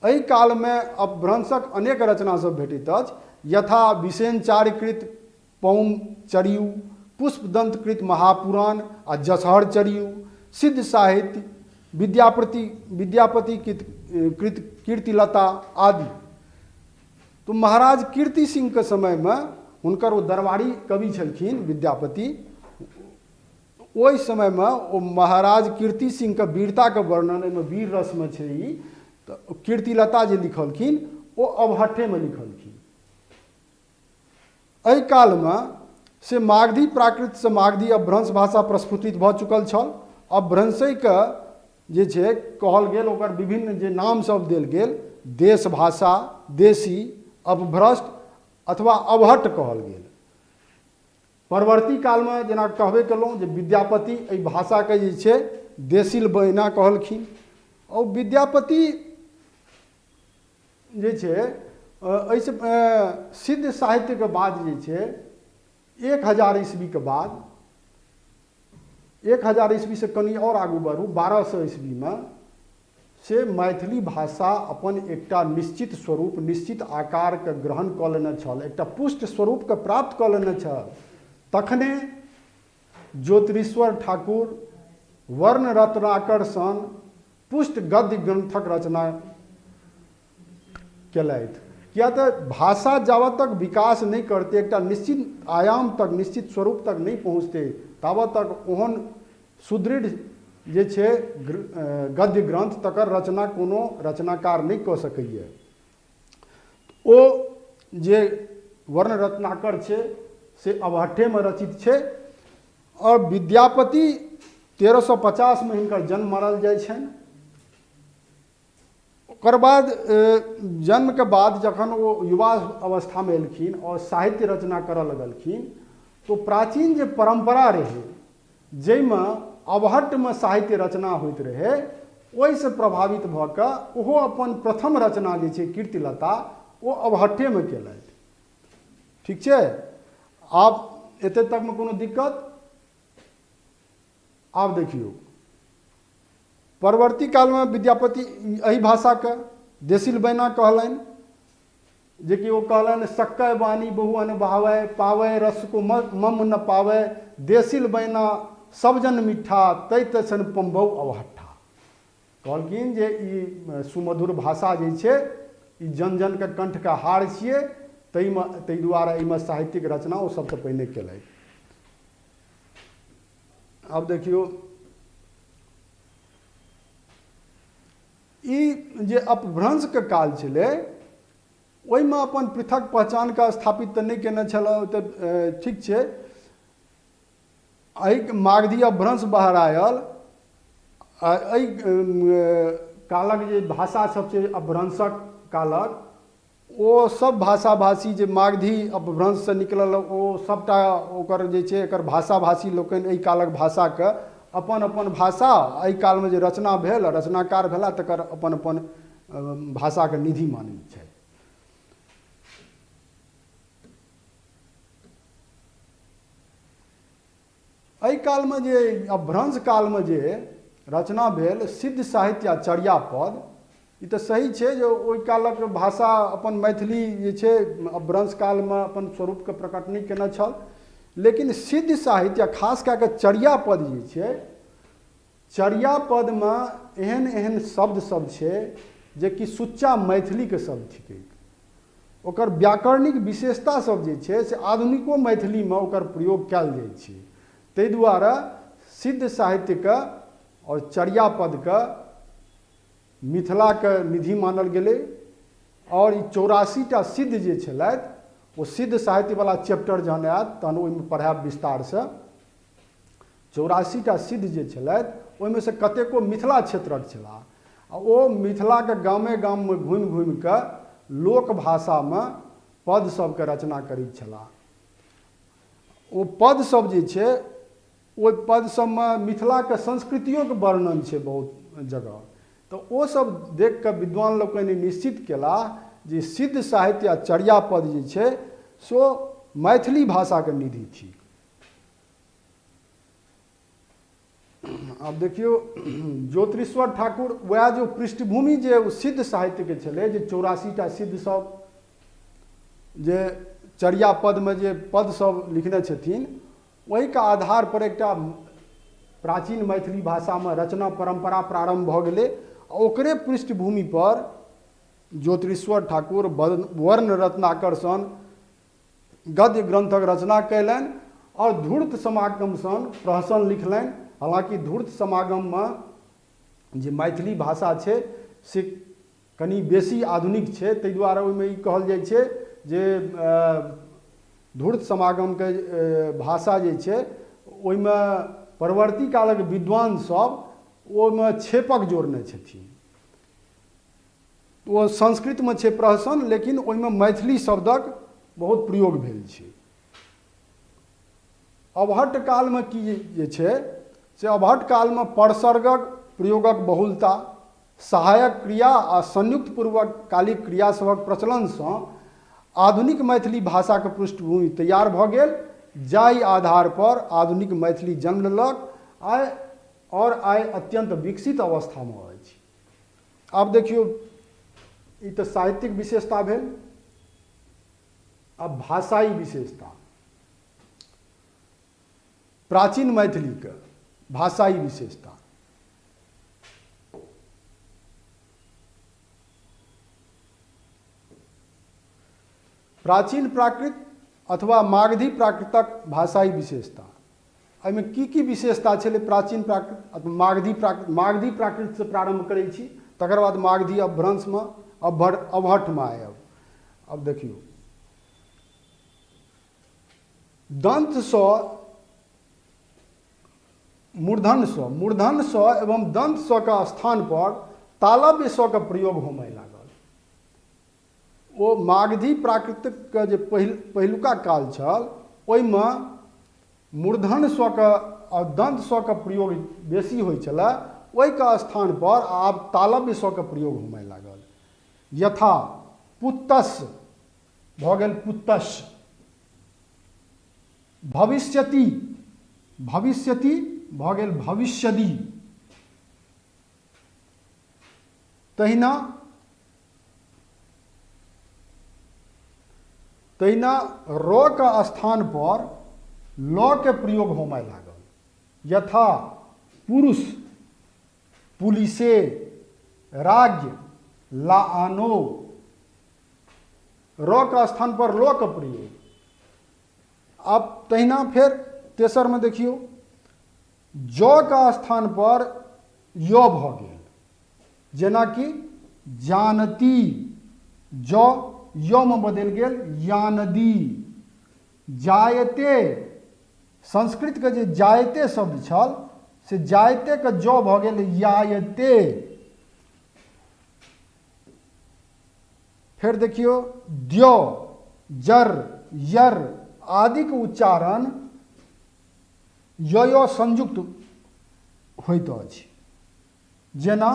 एहि कालमे अपभ्रंशक अनेक रचना सब भेटैत अछि, यथा विषेणचार्यकृत पौम चरियु, पुष्पदन्तकृत महापुराण आ जसहर चरियु, सिद्ध साहित्य, विद्यापति विद्यापति कृत कृत कीर्तिलता आदि। तऽ महाराज कीर्ति सिंहके समयमे हुनकर ओ दरबारी कवि छलखिन विद्यापति। ओहि समयमे ओ महाराज कीर्ति सिंहके वीरताके वर्णन एहिमे वीर रसमे छै। ई तऽ कीर्तिलता जे लिखलखिन ओ अवहट्ठेमे लिखलखिन। एहि कालमे से मागधी प्राकृतसँ मागधी अपभ्रंश भाषा प्रस्फुटित भऽ चुकल छल। अपभ्रंशैके जे छै कहल गेल, ओकर विभिन्न जे नामसभ देल गेल, देश भाषा, देशी, अपभ्रष्ट अथवा अवहट्ट कहल गेल। परवर्ती कालमे जेना कहबे केलहुँ जे विद्यापति एहि भाषाके जे छै देसिल बहिना कहलखिन। आओर विद्यापति जे छै एहिसँ सिद्ध साहित्यके बाद जे छै 1000 ईस्वीके बाद, 1000 ईस्वीसँ कनि आओर आगू बढ़ू, 1200 ईस्वीमे से मैथिली भाषा अपन एकटा निश्चित स्वरूप, निश्चित आकारके ग्रहण कऽ लेने छल, एकटा पुष्ट स्वरूपके प्राप्त कऽ लेने छल। तखने ज्योतिरीश्वर ठाकुर वर्ण रत्नाकर सन पुष्ट गद्य ग्रन्थक रचना केलथि। किया तऽ भाषा जाबत तक विकास नहि करतै, एकटा निश्चित आयाम तक, निश्चित स्वरूप तक नहि पहुँचतै, ताबत तक ओहन सुदृढ़ जे छै गद्य ग्रन्थ तकर रचना कोनो रचनाकार नहि कऽ सकैए। ओ जे वर्ण रत्नाकर छै से अवहट्ठेमे रचित छै। आओर विद्यापति 1350मे हिनकर जन्म मानल जाइ छनि। ओकर बाद जन्मके बाद जखन ओ युवा अवस्थामे एलखिन आओर साहित्य रचना करऽ लगलखिन, तऽ प्राचीन जे परम्परा रहै जाहिमे अवहट्ठमे साहित्य रचना होइत रहै, ओहिसँ प्रभावित भऽ कऽ ओहो अपन प्रथम रचना जे छै कीर्तिलता ओ अवहट्ठेमे केलथि। ठीक छै? आब एते तकमे कोनो दिक्कत? आब देखियौ, परवर्ती कालमे विद्यापति एहि भाषाके देसिल बैना कहलनि, जेकि ओ कहलनि सक्कय वाणी बहु अनभावै, पावै रस को मम न पावै, देसिल बैना सब जन मिठा, तै तैसन पम्बौ अवहट्ठा। कहलखिन जे ई सुमधुर भाषा जे छै ई जन जनके कंठके हार छियै, ताहिमे ताहि दुआरे एहिमे साहित्यिक रचना ओ सबसँ पहिने केलथि। आब देखियौ, ई जे अपभ्रंशके काल छलै ओहिमे अपन पृथक पहचानके स्थापित तऽ नहि केने छलए, तऽ ठीक छै। एहि मागधी अपभ्रंश बहरायल आ एहि कालक जे भाषा सब छै अपभ्रंशक कालक, ओ सब भाषा भाषी जे मागधी अपभ्रंशसँ निकलल ओ सबटा ओकर जे छै एकर भाषा भाषी लोकनि एहि कालक भाषाके अपन अपन भाषा एहि कालमे जे रचना भेल रचनाकार भेला तकर अपन अपन भाषाके निधि मानैत छथि। एहि कालमे जे अपभ्रंश कालमे जे रचना भेल सिद्ध साहित्य आ चर्यापद, ई तऽ सही छै जे ओहि कालक भाषा अपन मैथिली जे छै अपभ्रंश कालमे अपन स्वरूपके प्रकट नहि केने छल, लेकिन सिद्ध साहित्य आ खास कए कऽ चर्यापद जे छै, चर्यापदमे एहन एहन शब्द सब छै जेकि सुच्चा मैथिलीके शब्द थिकै। ओकर व्याकरणिक विशेषता सब जे छै से आधुनिको मैथिलीमे ओकर प्रयोग कयल जाइ छै। ताहि दुआरे सिद्ध साहित्यके आओर चर्यापदके मिथिलाके निधि मानल गेलै। आओर ई 84 टा सिद्ध जे छलथि ओ सिद्ध साहित्यवला चैप्टर जहन आयत तहन ओहिमे पढ़ायब विस्तारसँ। 84 टा सिद्ध जे छलथि ओहिमे सँ कतेको मिथिला क्षेत्रक छलाह आ ओ मिथिलाके गामे गाममे घुमि घुमि कऽ लोक भाषामे पद सबके रचना करैत छलाह। ओ पद सब जे छै ओहि पद सबमे मिथिलाके संस्कृतियोके वर्णन छै बहुत जगह, तऽ ओ सब देख कऽ विद्वान लोकनि निश्चित केलाह जे सिद्ध साहित्य आ चर्यापद जे छै से मैथिली भाषाके निधि थिक। आब देखियौ, ज्योतिरीश्वर ठाकुर वएह जो पृष्ठभूमि जे ओ सिद्ध साहित्यके छलै जे 84 टा सिद्ध सब जे चर्यापदमे जे पद सब लिखने छथिन ओहिके आधार पर एकटा प्राचीन मैथिली भाषामे रचना परम्परा प्रारम्भ भऽ गेलै। आ ओकरे पृष्ठभूमि पर ज्योतिरीश्वर ठाकुर वर्ण रत्नाकर सन गद्य ग्रन्थक रचना कयलनि आओर धूर्त समागम सन प्रहसन लिखलनि। हालाँकि धूर्त समागममे जे मैथिली भाषा छै से कनि बेसी आधुनिक छै, ताहि दुआरे ओहिमे ई कहल जाइ छै जे धूर्त समागमके भाषा जे छै ओहिमे परवर्ती कालक विद्वान सब ओहिमे क्षेपक जोड़ने छथिन। ओ संस्कृतमे छै प्रहसन, लेकिन ओहिमे मैथिली शब्दक बहुत प्रयोग भेल छै। अवहट्ट कालमे की जे छै से अवहट्ट कालमे परसर्गक प्रयोगक बहुलता, सहायक क्रिया आ संयुक्त पूर्वक कालिक क्रिया सभक प्रचलनसँ आधुनिक मैथिली भाषाक पृष्ठभूमि तैयार भऽ गेल, जाहि आधार पर आधुनिक मैथिली जन्म लेलक आइ आओर आइ अत्यन्त विकसित अवस्थामे अछि। आब देखियौ, ई तऽ साहित्यिक विशेषता भेल। आब भाषाई विशेषता, प्राचीन मैथिलीके भाषाई विशेषता। प्राचीन प्राकृत अथवा मागधी प्राकृतक भाषाई विशेषता, एहिमे की की विशेषता छलै प्राचीन प्राकृत अथवा मागधी प्राकृत? मागधी प्राकृतसँ प्रारम्भ करै छी, तकर बाद मागधी अपभ्रंशमे अवहट्ठमे आयब। अब देखियौ, दन्तसँ मूर्धनसँ, मूर्धनसँ एवं दन्तसँ के स्थान पर तालव्यसँ के प्रयोग होमय लागल। ओ मागधी प्राकृतिकके जे पहिलुका काल छल ओहिमे मूर्धन स्वके आओर दन्त स्वके प्रयोग बेसी होइ छलै, ओहिके स्थानपर आब तालव्य स्वके प्रयोग होमय लागल। यथा पुत्तस भऽ गेल पुत्तस। भविष्यति, भविष्यति भऽ गेल भविष्यदि। तहिना तहिना र के स्थान पर ल के प्रयोग होमय लागल, यथा पुरुष, पुलिसे, राज्ञ, लाआनो। र के स्थान पर ल के प्रयोग। आब तहिना फेर तेसरमे देखियौ, ज के स्थान पर य भऽ गेल, जेनाकि जानती, ज य मे बदलि गेल यानदी। जायते, संस्कृतके जे जायते शब्द छल से जायते के ज भऽ गेल यायते। फेर देखियौ द्य, जर, यर आदिक उच्चारण य य संयुक्त होइत अछि, जेना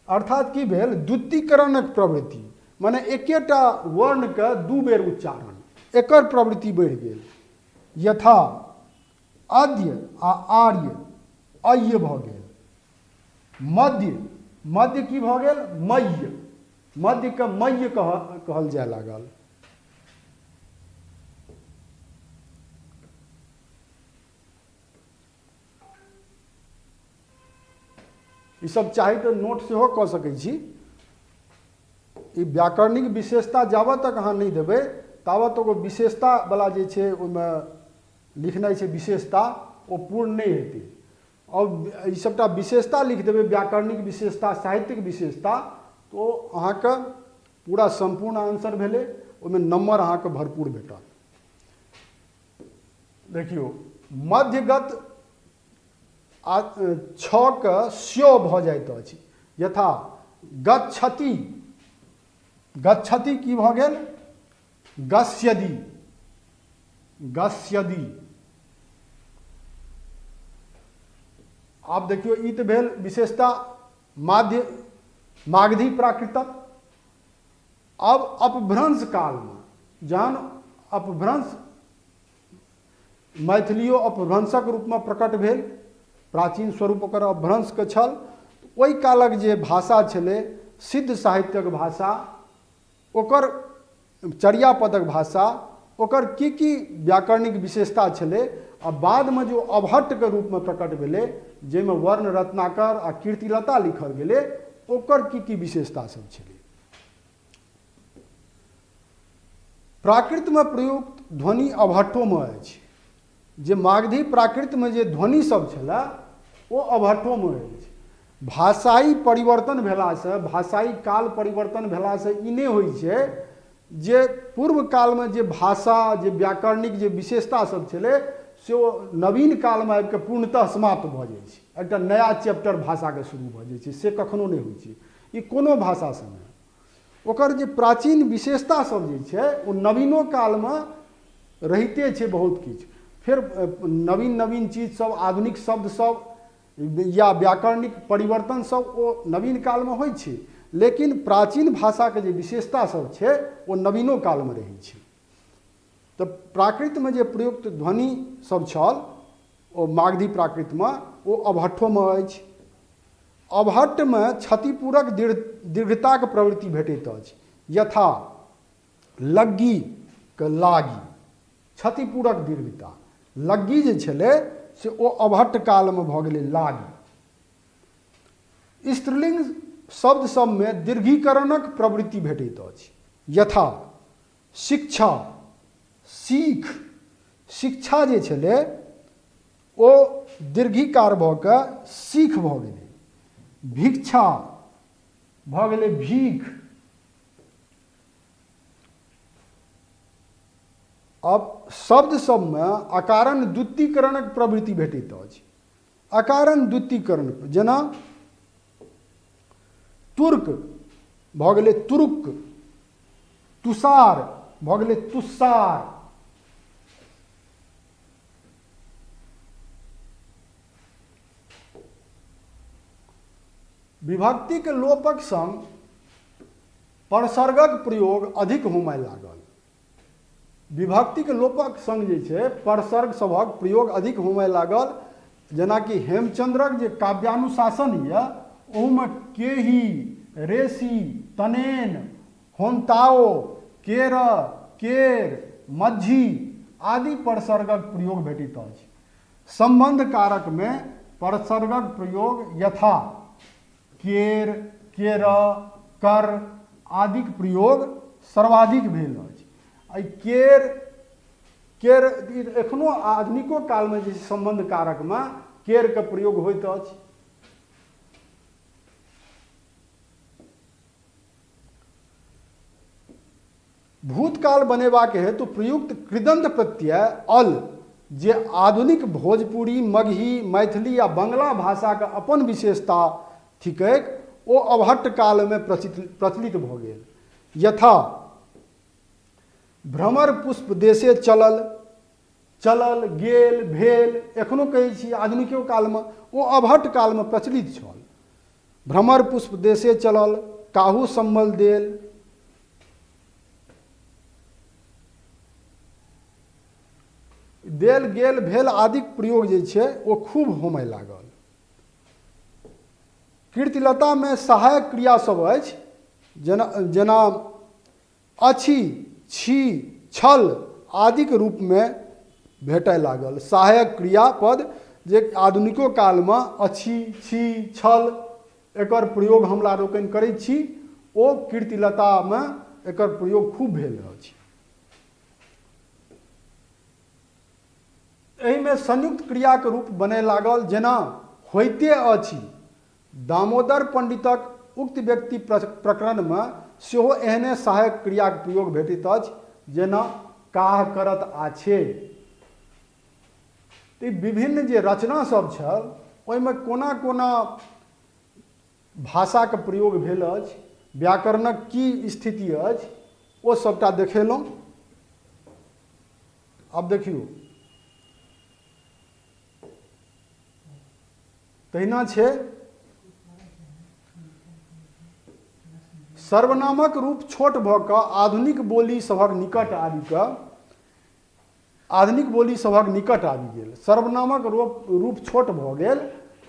अर्थात की भेल द्वितीकरणक प्रवृत्ति, माने एकेटा वर्णके दू बेर उच्चारण, एकर प्रवृत्ति बढ़ि गेल। यथा अद्य आ आर्य अय्य भऽ गेल। मध्य, मध्य की भऽ गेल मय्य, मध्यके मय्य कहल जाय लागल। ई सब चाही तऽ नोट सेहो कऽ सकै छी। ई व्याकरणिक विशेषता जाबत तक अहाँ नहि देबै ताबत तक ओ विशेषता वला जे छै ओहिमे लिखनाइ छै विशेषता, ओ पूर्ण नहि हेतै। आओर ई सबटा विशेषता लिख देबै, व्याकरणिक विशेषता, साहित्यिक विशेषता, तऽ ओ अहाँके पूरा सम्पूर्ण आंसर भेलै, ओहिमे नम्बर अहाँके भरपूर भेटत। देखियौ मध्यगत आ छ के स्यो भऽ जाइत अछि, यथा गच्छति, गच्छति की भऽ गेल गस्यदि, गस्यदि। आब देखियौ ई तऽ भेल विशेषता माध्य मागधी प्राकृतक। आब अपभ्रंश कालमे जहन अपभ्रंश मैथिलियो अपभ्रंशक रूपमे प्रकट भेल, प्राचीन स्वरूप ओकर अपभ्रंशके छल, ओहि कालक जे भाषा छलै सिद्ध साहित्यक भाषा, ओकर चर्यापदक भाषा, ओकर की की व्याकरणिक विशेषता छलै, आ बादमे जे अवहट्टके रूपमे प्रकट भेलै जाहिमे वर्ण रत्नाकर आ कीर्तिलता लिखल गेलै, ओकर की की विशेषता सब छलै। प्राकृतमे प्रयुक्त ध्वनि अवहट्ठोमे अछि, जे मागधी प्राकृतमे जे ध्वनि सब छलै ओ अवहट्ठोमे अछि। भाषाई परिवर्तन भेलासँ, भाषाई काल परिवर्तन भेलासँ ई नहि होइ छै जे पूर्व कालमे जे भाषा, जे व्याकरणिक जे विशेषता सब छलै से ओ नवीन कालमे आबिकऽ पूर्णतः समाप्त भऽ जाइ छै, एकटा नया चैप्टर भाषाके शुरू भऽ जाइ छै, से कखनो नहि होइ छै ई कोनो भाषा सङ्गे। ओकर जे प्राचीन विशेषता सब जे छै ओ नवीनो कालमे रहिते छै बहुत किछु। फेर नवीन नवीन चीज सब, आधुनिक शब्द सब या व्याकरणिक परिवर्तन सब ओ नवीन कालमे होइ छै, लेकिन प्राचीन भाषाके जे विशेषता सब छै ओ नवीनो कालमे रहै छै। तऽ प्राकृतमे जे प्रयुक्त ध्वनि सब छल ओ मागधी प्राकृतमे, ओ अवहट्ठोमे अछि। अवहट्ठमे क्षतिपूरक दीर्घताक प्रवृत्ति भेटैत अछि, यथा लग्गीके लागी, क्षतिपूरक दीर्घता। लग्गी जे छलै से ओ अवहट्ठ कालमे भऽ गेलै लागी। स्त्रीलिंग शब्द सबमे दीर्घीकरणक प्रवृत्ति भेटैत अछि, यथा शिक्षा, सीख। शिक्षा जे छलै ओ दीर्घीकार भऽ कऽ सीख भऽ गेलै। भिक्षा भऽ गेलै भीख। आब शब्द सबमे अकारण द्वितीकरणक प्रवृत्ति भेटैत अछि। अकारण द्वितीकरण जेना तुर्क भऽ गेलै तुरुक, तुषार भऽ गेलै तुषार। विभक्तिक लोपक संग परसर्गक प्रयोग अधिक होमय लागल। विभक्तिक लोपक संग जे छै परसर्ग सभक प्रयोग अधिक होमय लागल। जेनाकि हेमचंद्रक जे काव्यानुशासन यऽ ओहूमे केही, रेसी, तनेन, होन्ताओ, केर, केर, मज्झी आदि परसर्गक प्रयोग भेटैत अछि। सम्बन्ध कारकमे परसर्गक प्रयोग यथा केर, केर, कर आदिक प्रयोग सर्वाधिक भेल अछि। एहि केर, केर एखनो आधुनिको कालमे जे सम्बन्ध कारकमे केरके प्रयोग होइत अछि। भूतकाल बनेबाक हेतु प्रयुक्त कृदन्त प्रत्यय अल जे आधुनिक भोजपुरी, मगही, मैथिली आ बंगला भाषाक अपन विशेषता थिकैक ओ अवहट्ट कालमे प्रचलित भऽ गेल। यथा, भ्रमर पुष्प देशे चलल, चलल, गेल, भेल, एखनो कहै छी आधुनिको कालमे ओ अवहट्ट कालमे प्रचलित छल। भ्रमर पुष्प देशे चलल, काहू सम्मल देल। देल, गेल, भेल आदिक प्रयोग जे छै ओ खूब होमय लागल। कीर्तिलतामे सहायक क्रिया सब अछि जेना जेना अछि, छी, छल आदिक रूपमे भेटय लागल। सहायक क्रिया पद जे आधुनिको कालमे अछि, छी, छल एकर प्रयोग हमरा लोकनि करैत छी ओ कीर्तिलतामे एकर प्रयोग खूब भेल अछि। एहिमे संयुक्त क्रियाक रूप बनय लागल जेना होइते अछि। दामोदर पण्डितक उक्त व्यक्ति प्रकरणमे सेहो एहने सहायक क्रियाक प्रयोग भेटैत अछि जेना काह करत आछे। तऽ ई विभिन्न जे रचना सब छल ओहिमे कोना कोना भाषाके प्रयोग भेल अछि, व्याकरणक की स्थिति अछि ओ सबटा देखेलहुँ। आब देखियौ तहिना छै सर्वनामक रूप छोट भऽ कऽ आधुनिक बोली सभक निकट आबि कऽ आधुनिक बोली सभक निकट आबि गेल। सर्वनामक रूप रूप छोट भऽ गेल,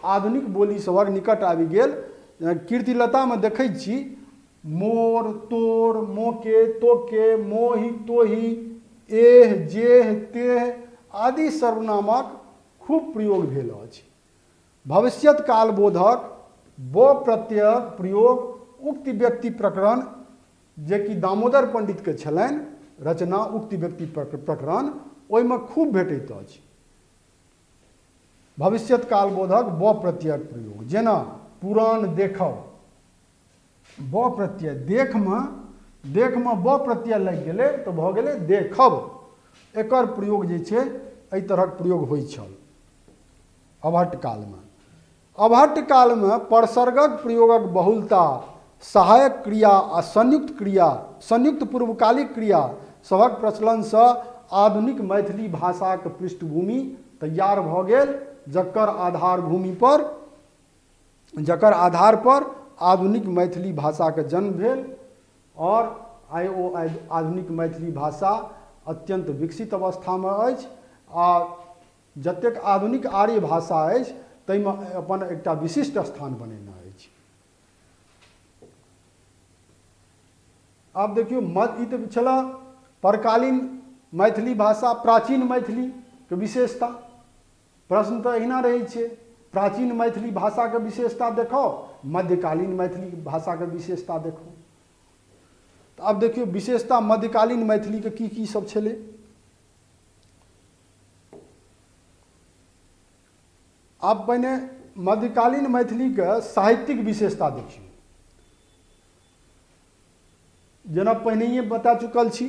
आधुनिक बोली सभक निकट आबि गेल। जेना कीर्तिलतामे देखै छी मोर, तोर, मोके, तोके, मोहि, तोहि, एह, जेह, तेह आदि सर्वनामक खूब प्रयोग भेल अछि। भविष्यत कालबोधक ब प्रत्ययक प्रयोग उक्त व्यक्ति प्रकरण जे कि दामोदर पण्डितके छलनि रचना उक्त व्यक्ति प्रकरण ओहिमे खूब भेटैत अछि। भविष्यत कालबोधक ब प्रत्ययक प्रयोग जेना पुरान देखब ब प्रत्यय देखमे देखमे ब प्रत्यय लागि गेलै तऽ भऽ गेलै देखब। एकर प्रयोग जे छै एहि तरहक प्रयोग होइ छल अवहट्ट कालमे। अवहट्ट कालमे परसर्गक प्रयोगक बहुलता, सहायक क्रिया आ संयुक्त क्रिया, संयुक्त पूर्वकालिक क्रिया सभक प्रचलनसँ आधुनिक मैथिली भाषाक पृष्ठभूमि तैयार भऽ गेल जकर आधारभूमि पर जकर आधार पर आधुनिक मैथिली भाषाके जन्म भेल आओर आइ ओ आधुनिक मैथिली भाषा अत्यन्त विकसित अवस्थामे अछि आ जतेक आधुनिक आर्य भाषा अछि ताहिमे अपन एकटा विशिष्ट स्थान बनेने अछि। आब देखियौ ई तऽ छलए परकालीन मैथिली भाषा प्राचीन मैथिलीके विशेषता। प्रश्न तऽ एहिना रहै छै, प्राचीन मैथिली भाषाके विशेषता देखाउ, मध्यकालीन मैथिली भाषाके विशेषता देखाउ। तऽ आब देखियौ विशेषता मध्यकालीन मैथिलीके की की सब छलै। आब पहिने मध्यकालीन मैथिलीके साहित्यिक विशेषता देखियौ। जेना पहिनहिए बता चुकल छी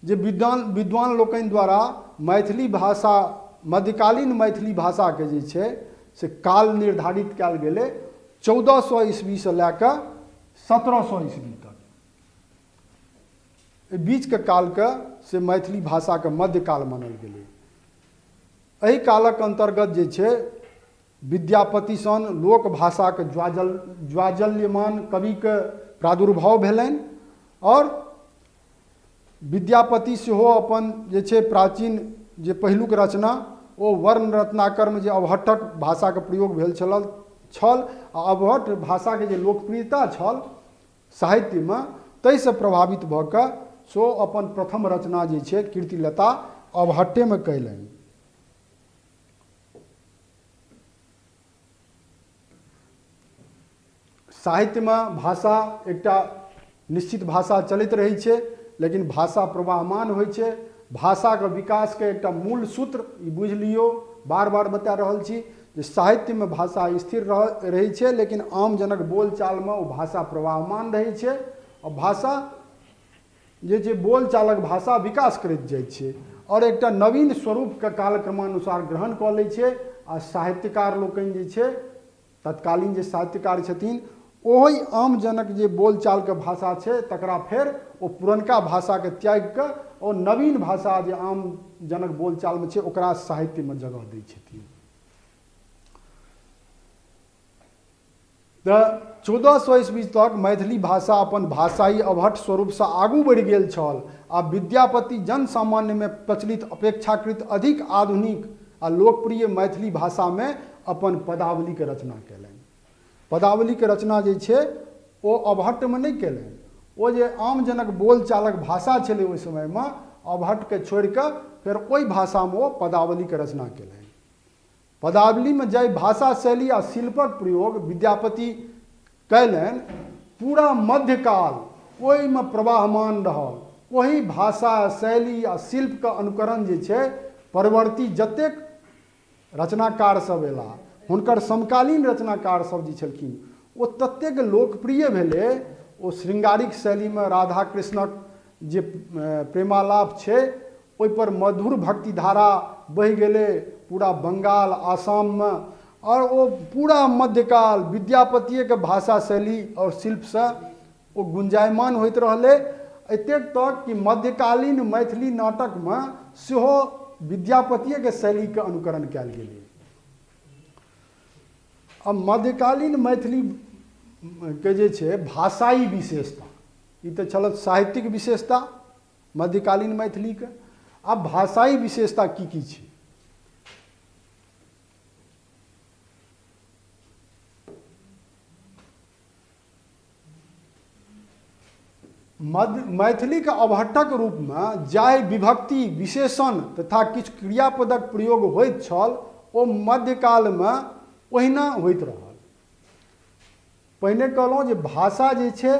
जे विद्वान विद्वान लोकनि द्वारा मैथिली भाषा मध्यकालीन मैथिली भाषाके जे छै से काल निर्धारित कयल गेलै 1400 ईस्वीसँ लए कऽ 1700 ईस्वी तक। एहि बीचके कालके से मैथिली भाषाके मध्यकाल मानल गेलै। एहि कालक अन्तर्गत जे छै विद्यापति सन लोक भाषाक ज्वाजल ज्वाजल्यमान कविके प्रादुर्भाव भेलनि। आओर विद्यापति सेहो अपन जे छै प्राचीन जे पहिलुक रचना ओ वर्ण रत्नाकरमे जे अवहट्ठक भाषाके प्रयोग भेल छल छल आ अवहट्ठ भाषाके जे लोकप्रियता छल साहित्यमे ताहिसँ प्रभावित भऽ कऽ सो अपन प्रथम रचना जे छै कीर्तिलता अवहट्ठेमे कयलनि। साहित्यमे भाषा एकटा निश्चित भाषा चलैत रहै छै लेकिन भाषा प्रवाहमान होइ छै। भाषाके विकासके एकटा मूल सूत्र ई बुझि लियौ, बार बार बता रहल छी जे साहित्यमे भाषा स्थिर रहै छै लेकिन आमजनक बोलचालमे ओ भाषा प्रवाहमान रहै छै आ भाषा जे छै बोलचालक भाषा विकास करैत जाइ छै आओर एकटा नवीन स्वरूपके कालक्रमानुसार ग्रहण कऽ लै छै आ साहित्यकार लोकनि जे छै तत्कालीन जे साहित्यकार छथिन ओहि आमजनक जे बोलचालके भाषा छै तकरा फेर ओ पुरनका भाषाके त्यागि कऽ ओ नवीन भाषा जे आमजनक बोलचालमे छै ओकरा साहित्यमे जगह दै छथिन। तऽ 1400 ईस्वी तक मैथिली भाषा अपन भाषाई अवहट्ठ स्वरूपसँ आगू बढ़ि गेल छल आ विद्यापति जनसामान्यमे प्रचलित अपेक्षाकृत अधिक आधुनिक आ लोकप्रिय मैथिली भाषामे अपन पदावलीके रचना कयलनि। पदावलीके रचना जे छै ओ अवहट्ठमे नहि कयलनि, ओ जे आमजनक बोलचालक भाषा छलै ओहि समयमे अवहट्ठके छोड़ि कऽ फेर ओहि भाषामे ओ पदावलीके रचना कयलनि। पदावलीमे जाहि भाषा शैली आ शिल्पक प्रयोग विद्यापति कयलनि पूरा मध्यकाल ओहिमे प्रवाहमान रहल। ओहि भाषा शैली आ शिल्पके अनुकरण जे छै परवर्ती जतेक रचनाकार सब अयलाह हुनकर समकालीन रचनाकार सब जे छलखिन ओ ततेक लोकप्रिय भेलै ओ श्रृंगारिक शैलीमे राधा कृष्णक जे प्रेमालाप छै ओहिपर मधुर भक्तिधारा बहि गेलै पूरा बंगाल आसाममे आओर ओ पूरा मध्यकाल विद्यापतिएके भाषा शैली आओर शिल्पसँ ओ गुंजायमान होइत रहलै एतेक तक कि मध्यकालीन मैथिली नाटकमे सेहो विद्यापतिएके शैलीके अनुकरण कयल गेलै। आब मध्यकालीन मैथिलीके जे छै भाषाई विशेषता, ई तऽ छल साहित्यिक विशेषता मध्यकालीन मैथिलीके, आब भाषाई विशेषता की की छै। मध्य मैथिलीके अवहट्ठक रूपमे जाहि विभक्ति विशेषण तथा किछु क्रियापदक प्रयोग होइत छल ओ मध्यकालमे ओहिना होइत रहल। पहिने कहलहुँ जे भाषा जे छै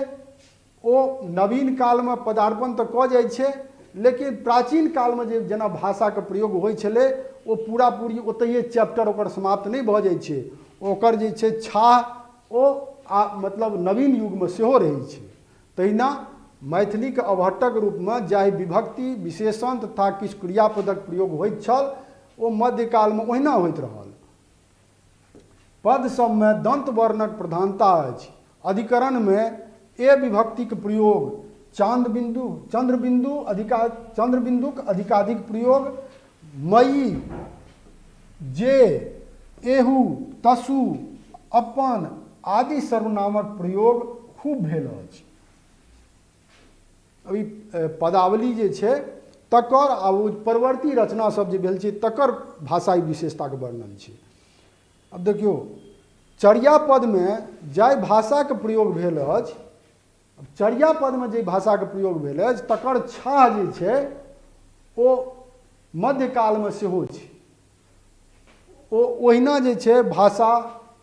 ओ नवीन कालमे पदार्पण तऽ कऽ जाइ छै लेकिन प्राचीन कालमे जे जेना भाषाके प्रयोग होइ छलै ओ पूरा पूरी ओतहिए चैप्टर ओकर समाप्त नहि भऽ जाइ छै, ओकर जे छै छाह ओ आ मतलब नवीन युगमे सेहो रहै छै। तहिना मैथिलीके अवहट्ठक रूपमे जाहि विभक्ति विशेषण तथा किछु क्रियापदक प्रयोग होइत छल ओ मध्यकालमे ओहिना होइत रहल। पद सभमे दन्त वर्णक प्रधानता अछि। अधिकरणमे ए विभक्तिक प्रयोग, चान्द बिन्दु, चन्द्रबिन्दु अधिका चन्द्रबिन्दुक अधिकाधिक प्रयोग, मयि, जे, एहु, तसु, अपन आदि सर्वनामक प्रयोग खूब भेल अछि। अभी पदावली जे छै तकर आ ओ परवर्ती रचना सब जे भेल छै तकर भाषाई विशेषताके वर्णन छै। आब देखियौ चर्यापदमे जाहि भाषाके प्रयोग भेल अछि, चर्यापदमे जाहि भाषाके प्रयोग भेल अछि तकर छाह जे छै ओ मध्यकालमे सेहो छै। ओ ओहिना जे छै भाषा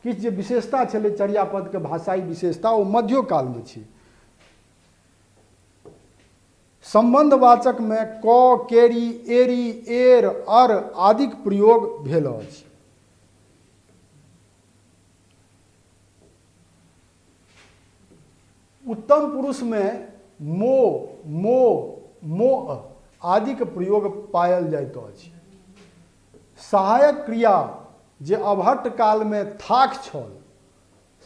किछु जे विशेषता छलै चर्यापदके भाषाई विशेषता ओ मध्योकालमे छै। सम्बन्धवाचकमे क, केरी, एरी, एर, अर आदिक प्रयोग भेल अछि। उत्तम पुरुषमे मो, मो, मोअ आदिक प्रयोग पायल जाइत अछि। सहायक क्रिया जे अवहट्ठ कालमे थाक छल,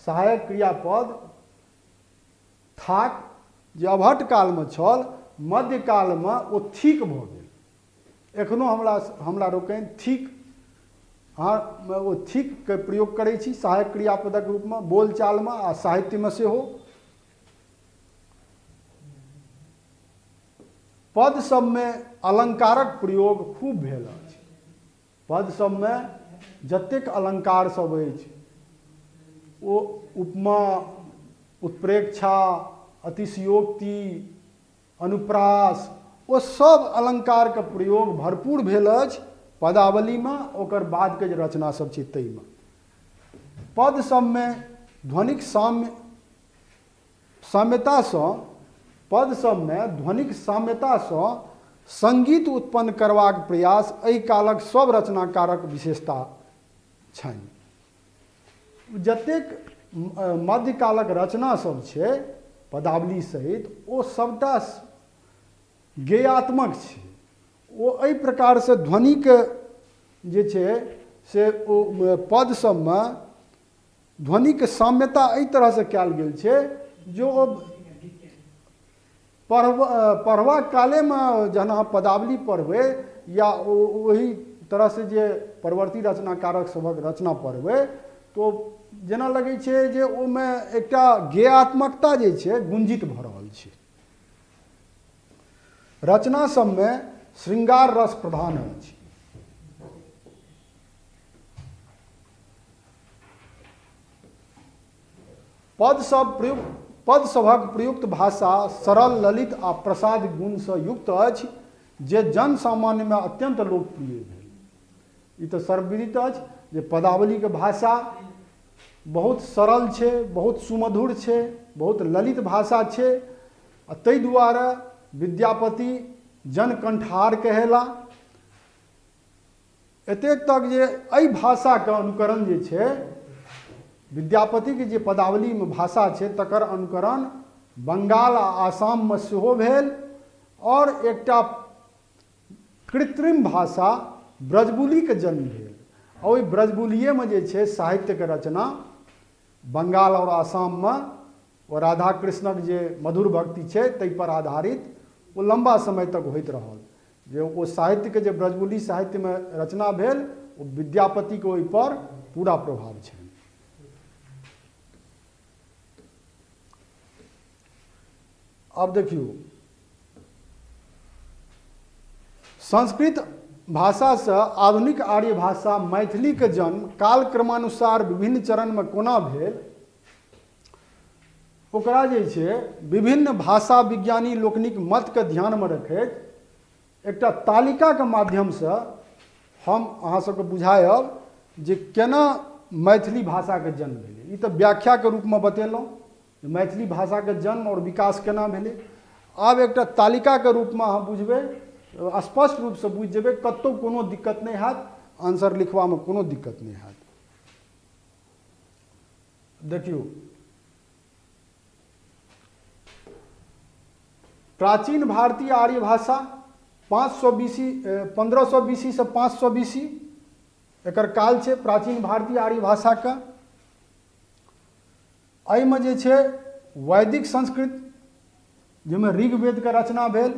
सहायक क्रियापद थाक जे अवहट्ठ कालमे छल, मध्यकालमे ओ थीक भऽ गेल। एखनो हमरा हमरा लोकनि थीक अहाँ ओ थीकके प्रयोग करै छी सहायक क्रियापदक रूपमे बोलचालमे आ साहित्यमे सेहो। पद सभमे अलङ्कारक प्रयोग खूब भेल अछि। पद सभमे जतेक अलङ्कार सभ अछि ओ उपमा, उत्प्रेक्षा, अतिशयोक्ति, अनुप्रास ओ सभ अलङ्कारके प्रयोग भरपूर भेल अछि पदावलीमे ओकर बादके जे रचना सभ छै ताहिमे। पद सभमे ध्वनिक साम्य साम्यतासँ पद सभमे ध्वनिक साम्यतासँ सङ्गीत उत्पन्न करबाक प्रयास एहि कालक सभ रचनाकारक विशेषता छनि। जतेक मध्यकालक रचना सभ छै पदावली सहित ओ सभटा गेयात्मक छै। ओ एहि प्रकारसँ ध्वनिके जे छै से ओ पद सभमे ध्वनिके साम्यता एहि तरहसँ कयल गेल छै जे ओ पढ़ब पढ़बा कालेमे जहन अहाँ पदावली पढ़बै या ओहि तरहसँ जे परवर्ती रचनाकारक सभक रचना पढ़बै तऽ जेना लगै छै जे ओहिमे एकटा गेयात्मकता जे छै गुंजित भऽ रहल छै। रचना सभमे श्रृंगार रस प्रधान अछि। पद सब प्रयुक्त पद सभक प्रयुक्त भाषा सरल, ललित आ प्रसाद गुणसँ युक्त अछि जे जनसामान्यमे अत्यन्त लोकप्रिय भेल। ई तऽ सर्वविदित अछि जे पदावलीके भाषा बहुत सरल छै, बहुत सुमधुर छै, बहुत ललित भाषा छै आ ताहि दुआरे विद्यापति जनकण्ठहार कहेला। एतेक तक जे एहि भाषाके अनुकरण जे छै विद्यापतिके जे पदावलीमे भाषा छै तकर अनुकरण बंगाल आ आसाममे सेहो भेल आओर एकटा कृत्रिम भाषा ब्रजबुलीके जन्म भेल आ ओहि ब्रजबुलिएमे जे छै साहित्यके रचना बंगाल आओर आसाममे ओ राधा कृष्णक जे मधुर भक्ति छै ताहिपर आधारित ओ लम्बा समय तक होइत रहल जे ओ साहित्यके जे ब्रजबुली साहित्यमे रचना भेल ओ विद्यापतिके ओहिपर पूरा प्रभाव छनि। आब देखियौ संस्कृत भाषासँ आधुनिक आर्य भाषा मैथिलीके जन्म कालक्रमानुसार विभिन्न चरणमे कोना भेल ओकरा जे छै विभिन्न भाषा विज्ञानी लोकनिक मतके ध्यानमे रखैत एकटा तालिकाके माध्यमसँ हम अहाँ सबके बुझायब जे केना मैथिली भाषाके जन्म भेलै। ई तऽ व्याख्याके रूपमे बतेलहुँ जे मैथिली भाषाके जन्म आओर विकास केना भेलै। आब एकटा तालिकाके रूपमे अहाँ बुझबै, स्पष्ट रूपसँ बुझि जेबै, कतहु कोनो दिक्कत नहि हैत, आंसर लिखबामे कोनो दिक्कत नहि हैत। देखियौ प्राचीन भारतीय आर्य भाषा 500 बीसी, 1500 बीसी से 500 बीसी एकर काल छै प्राचीन भारतीय आर्य भाषाके। एहिमे जे छै वैदिक संस्कृत जाहिमे ऋग्वेदके रचना भेल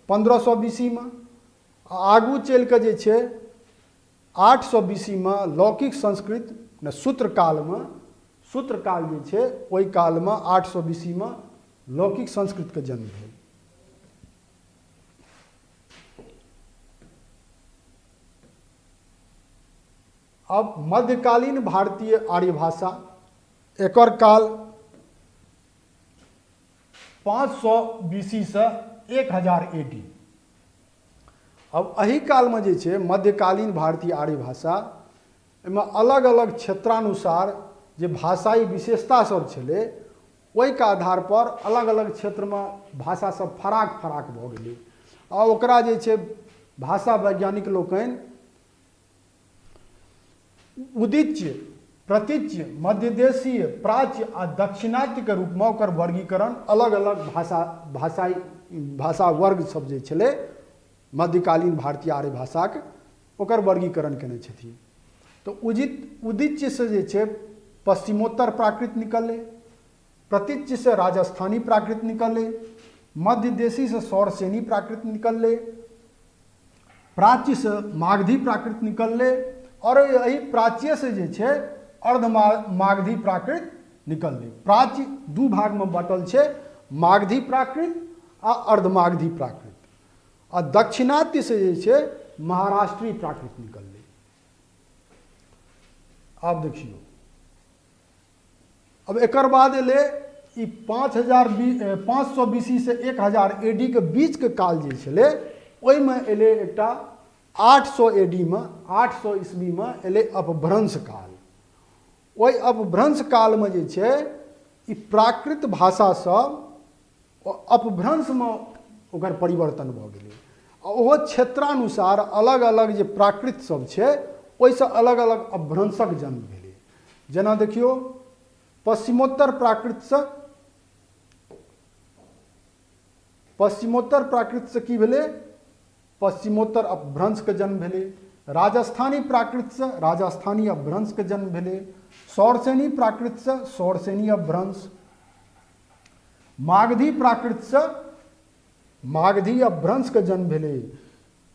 1500 बीसीमे, आ आगू चलि कऽ जे छै 800 बीसीमे लौकिक संस्कृत ने सूत्रकालमे, सूत्रकाल जे छै ओहि कालमे 800 बीसीमे लौकिक संस्कृतके जन्म भेल। अब मध्यकालीन भारतीय आर्य भाषा एकर काल 500 बीसीसँ 1000 एडी। अब एहि कालमे जे छै मध्यकालीन भारतीय आर्य भाषा एहिमे अलग अलग क्षेत्रानुसार जे भाषाई विशेषता सब छलै ओहिके आधार पर अलग अलग क्षेत्रमे भाषा सब फराक फराक भऽ गेलै आ ओकरा जे छै भाषा वैज्ञानिक लोकनि उदीच्य, प्रतीच्य, मध्यदेशीय, प्राच्य आ दक्षिणात्यके रूपमे ओकर वर्गीकरण अलग अलग भाषा भाषाई भाषा वर्ग सब जे छलै मध्यकालीन भारतीय आर्य भाषाके ओकर वर्गीकरण केने छथिन। तऽ उदीच्यसँ जे छै पश्चिमोत्तर प्राकृत निकललै, प्रतीच्यसँ राजस्थानी प्राकृत निकललै, मध्यदेशीसँ सौरसेनी प्राकृत निकललै, प्राच्यसँ मागधी प्राकृत निकललै आओर एहि प्राच्यसँ जे छै अर्ध मागधी प्राकृत निकललै। प्राच्य दू भागमे बँटल छै, मागधी प्राकृत आ अर्धमागधी प्राकृत। आ दक्षिणात्यसँ जे छै महाराष्ट्री प्राकृत निकललै। आब देखियौ, अब एकर बाद एलै ई 5500 बीसी से 1000 एडी के बीच के काल जे छलै, ओहिमे एलै एकटा 800 एडी मे, 800 ईस्वी मे एलै अपभ्रंश काल। ओहि अपभ्रंश कालमे जे छै ई प्राकृत भाषा सब अपभ्रंशमे ओकर परिवर्तन भऽ गेलै आ ओहो क्षेत्रानुसार अलग अलग जे प्राकृत सब छै ओहिसँ अलग अलग अपभ्रंशक जन्म भेलै। जेना देखियौ, पश्चिमोत्तर प्राकृतसँ, पश्चिमोत्तर प्राकृतसँ की भेलै? पश्चिमोत्तर अपभ्रंशके जन्म भेलै। राजस्थानी प्राकृतसँ राजस्थानी अपभ्रंशके जन्म भेलै। सौरसेनी प्राकृतसँ सौरसेनी अपभ्रंश, मागधी प्राकृतसँ मागधी अपभ्रंशके जन्म भेलै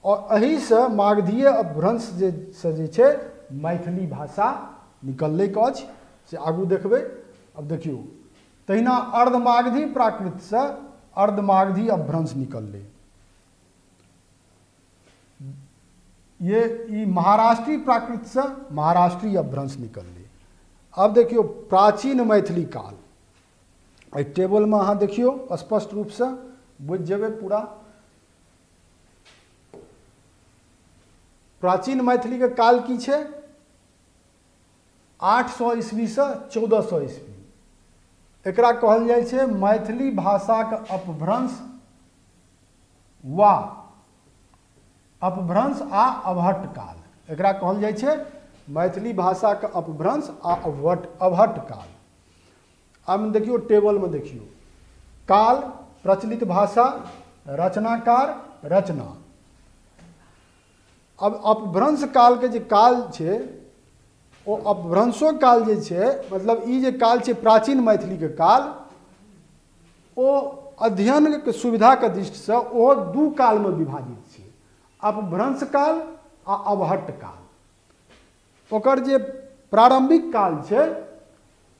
आओर एहिसँ मागधीय अपभ्रंश जे से जे छै मैथिली भाषा निकललैक अछि, से आगू देखबै। आब देखियौ, तहिना अर्धमागधी प्राकृतसँ अर्धमागधी अपभ्रंश निकललै। ये ई महाराष्ट्री प्राकृतसँ महाराष्ट्री अपभ्रंश निकललै। आब देखियौ प्राचीन मैथिली काल, एहि टेबलमे अहाँ देखियौ स्पष्ट रूपसँ बुझि जेबै पूरा। प्राचीन मैथिलीके काल की छै? 800 ईस्वीसँ 1400 ईस्वी। एकरा कहल जाइ छै मैथिली भाषाक अपभ्रंश वा अपभ्रंश आ अवहट्ट काल। एकरा कहल जाइ छै मैथिली भाषाक अपभ्रंश आ अवहट्ट काल। आब देखियौ टेबलमे देखियौ, काल, प्रचलित भाषा, रचनाकार, रचना। अब अपभ्रंश कालके जे काल छै ओ अपभ्रंशो काल जे छै, मतलब ई जे काल छै प्राचीन मैथिलीके काल, ओ अध्ययनके सुविधाके दृष्टिसँ ओहो दू कालमे विभाजित छै, अपभ्रंश काल आ अवहट्ट काल। ओकर जे प्रारम्भिक काल छै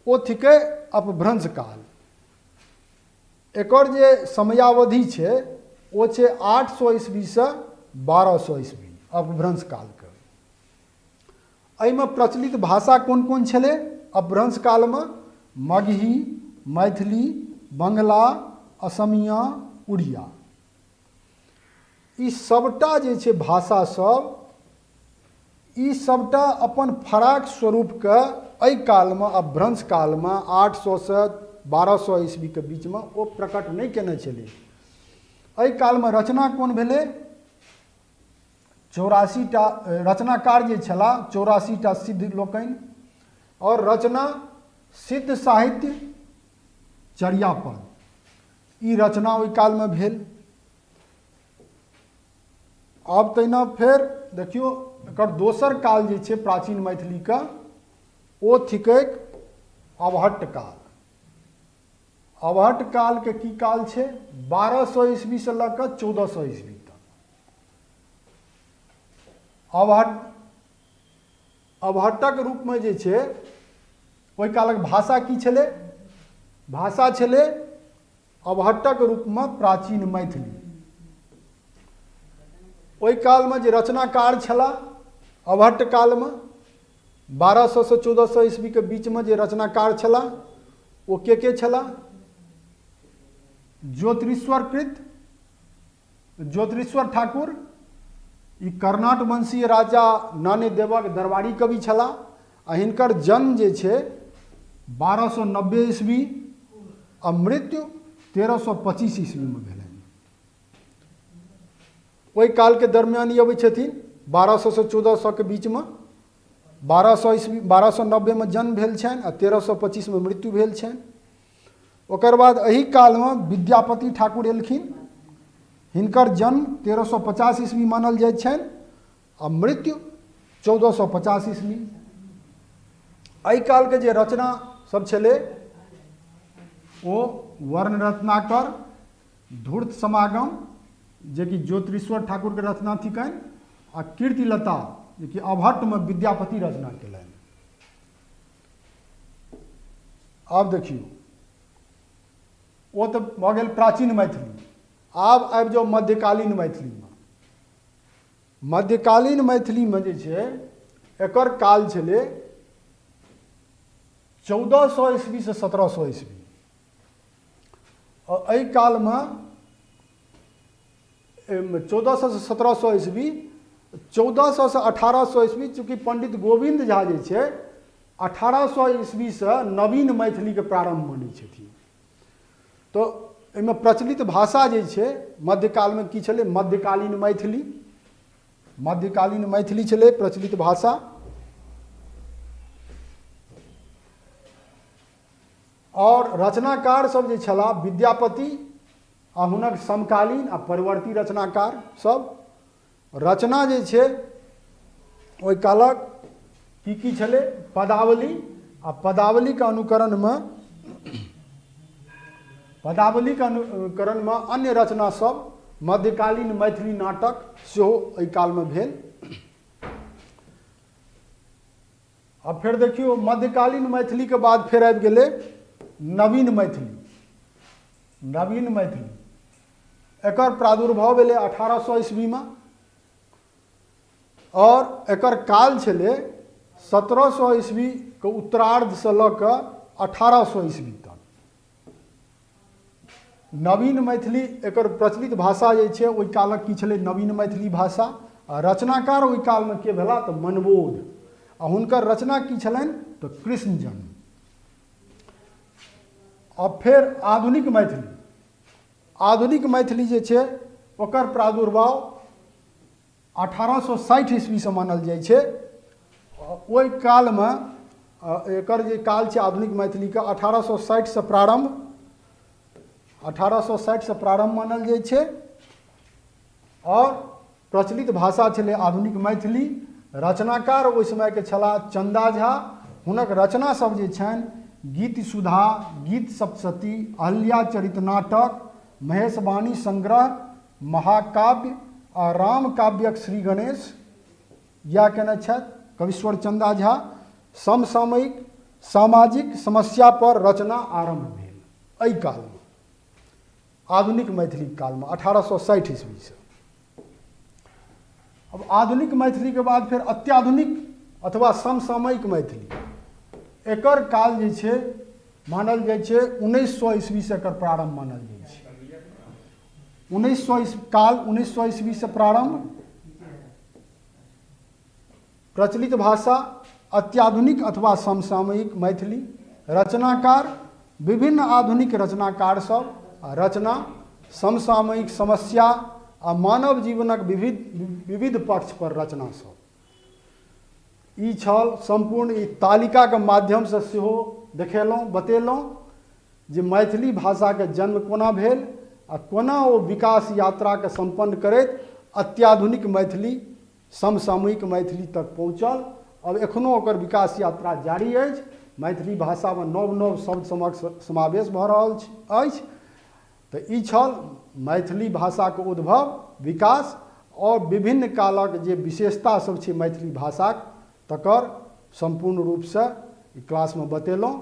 ओ थिकै अपभ्रंश काल। एकर जे समयावधि छै ओ छै 800 ईस्वीसँ 1200 ईस्वी अपभ्रंश कालके। एहिमे प्रचलित भाषा कोन कोन छलै अपभ्रंश कालमे? मगही, मैथिली, बंगला, असमिया, उड़िया। ई सबटा जे छै भाषा सब, ई सबटा अपन फराक स्वरूपके एहि कालमे अपभ्रंश कालमे 800सँ 1200 ईस्वीके बीचमे ओ प्रकट नहि केने छलै। एहि कालमे रचना कोन भेलै? 84टा रचनाकार जे छलाह, 84टा सिद्ध लोकनि, आओर रचना सिद्ध साहित्य चर्यापद, ई रचना ओहि कालमे भेल। आब तहिना फेर देखियौ एकर दोसर काल जे छै प्राचीन मैथिलीके, ओ थिकै अवहट्ट काल। अवहट्ट कालके की काल छै? 1200 ईस्वीसँ लऽ कऽ 1400 ईस्वी तक। अवहट्टक रूपमे जे छै ओहि कालक भाषा की छलै? भाषा छलै अवहट्टक रूपमे प्राचीन मैथिली। ओहि कालमे जे रचनाकार छलाह अवहट्ट कालमे 1200सँ 1400 ईस्वीके बीचमे जे रचनाकार छलाह ओ के के छलाह? ज्योतिरीश्वर कृत, ज्योतिरीश्वर ठाकुर, ई कर्णाट वंशीय राजा नान्यदेवक दरबारी कवि छलाह आ हिनकर जन्म जे छै 1290 ईस्वी आ मृत्यु 1325 ईस्वीमे भेलनि। ओहि कालके दरमियान ई अबै छथिन 1200सँ 1400के बीचमे। 1200 ईस्वी, 1290मे जन्म भेल छनि आ 1325मे मृत्यु भेल छनि। ओकर बाद एहि कालमे विद्यापति ठाकुर एलखिन। हिनकर जन्म 1350 ईस्वी मानल जाइत छनि आ मृत्यु 1450 ईस्वी। एहि कालके जे रचना सब छलै ओ वर्णरत्नाकर, धूर्त समागम जेकि ज्योतिरीश्वर ठाकुरके रचना थिकनि, आ कीर्तिलता जेकि अवहट्टमे विद्यापति रचना केलनि। आब देखियौ, ओ तऽ भऽ गेल प्राचीन मैथिली। आब आबि जाउ मध्यकालीन मैथिलीमे। मध्यकालीन मैथिलीमे जे छै एकर काल छलै 1400 ईस्वीसँ 1700 ईस्वी। आओर एहि कालमे 1400सँ 1700 ईस्वी, 1400सँ 1800 ईस्वी, चूँकि पंडित गोविन्द झा जे छै 1800 ईस्वीसँ नवीन मैथिलीके प्रारम्भ मानै छथिन। तऽ एहिमे प्रचलित भाषा जे छै मध्यकालमे की छलै? मध्यकालीन मैथिली, मध्यकालीन मैथिली छलै प्रचलित भाषा। आओर रचनाकार सब जे छलाह विद्यापति आ हुनक समकालीन आ परवर्ती रचनाकार सब। रचना जे छै ओहि कालक की की छलै? पदावली, आ पदावलीके अनुकरणमे, पदावलीके अनुकरणमे अन्य रचना सब, मध्यकालीन मैथिली नाटक सेहो एहि कालमे भेल। आ फेर देखियौ मध्यकालीन मैथिलीके बाद फेर आबि गेलै नवीन मैथिली। नवीन मैथिली एकर प्रादुर्भाव भेलै 1800 ईस्वीमे आओर एकर काल छलै 1700 ईस्वीके उत्तरार्धसँ लऽ कऽ 1800 ईस्वी तक। नवीन मैथिली एकर प्रचलित भाषा जे छै ओहि कालक की छलै? नवीन मैथिली भाषा। आ रचनाकार ओहि कालमे के भेला? तऽ मनबोध। आ हुनकर रचना की छलनि? तऽ कृष्ण जन्म। आ फेर आधुनिक मैथिली, आधुनिक मैथिली जे छै ओकर प्रादुर्भाव 1860 ईस्वीसँ मानल जाइ छै। ओहि कालमे एकर जे काल छै आधुनिक मैथिलीके 1860सँ प्रारम्भ, 1860सँ प्रारम्भ मानल जाइ छै। आओर प्रचलित भाषा छलै आधुनिक मैथिली। रचनाकार ओहि समयके छलाह चन्दा झा। हुनक रचना सब जे छनि गीत सुधा, गीत सप्तशती, अहल्या चरित नाटक, महेशवाणी संग्रह, महाकाव्य आ रामकाव्यक श्री गणेश इएह केने छथि कवीश्वर चन्दा झा। समसामयिक सामाजिक समस्या पर रचना आरम्भ भेल एहि कालमे, आधुनिक मैथिली कालमे 1860 ईस्वीसँ। अब आधुनिक मैथिलीके बाद फेर अत्याधुनिक अथवा समसामयिक मैथिली, एकर काल जे छै मानल जाइ छै 1900 ईस्वीसँ एकर प्रारम्भ मानल जाइ छै। 1900 काल 1900 ईस्वीसँ प्रारम्भ। प्रचलित भाषा अत्याधुनिक अथवा समसामयिक मैथिली। रचनाकार विभिन्न आधुनिक रचनाकार सब आ रचना समसामयिक समस्या आ मानव जीवनक विविध विविध पक्ष पर रचना सब। ई छल सम्पूर्ण ई तालिकाके माध्यमसँ सेहो देखेलहुँ, बतेलहुँ जे मैथिली भाषाके जन्म कोना भेल आ कोना ओ विकास यात्राके सम्पन्न करैत अत्याधुनिक मैथिली, समसामयिक मैथिली तक पहुँचल। अब एखनो ओकर विकास यात्रा जारी अछि। मैथिली भाषामे नव नव शब्द सभक समावेश भऽ रहल अछि। तऽ ई छल मैथिली भाषाके उद्भव, विकास आओर विभिन्न कालक जे विशेषता सब छै मैथिली भाषाक, तकर सम्पूर्ण रूपसँ ई क्लासमे बतेलहुँ।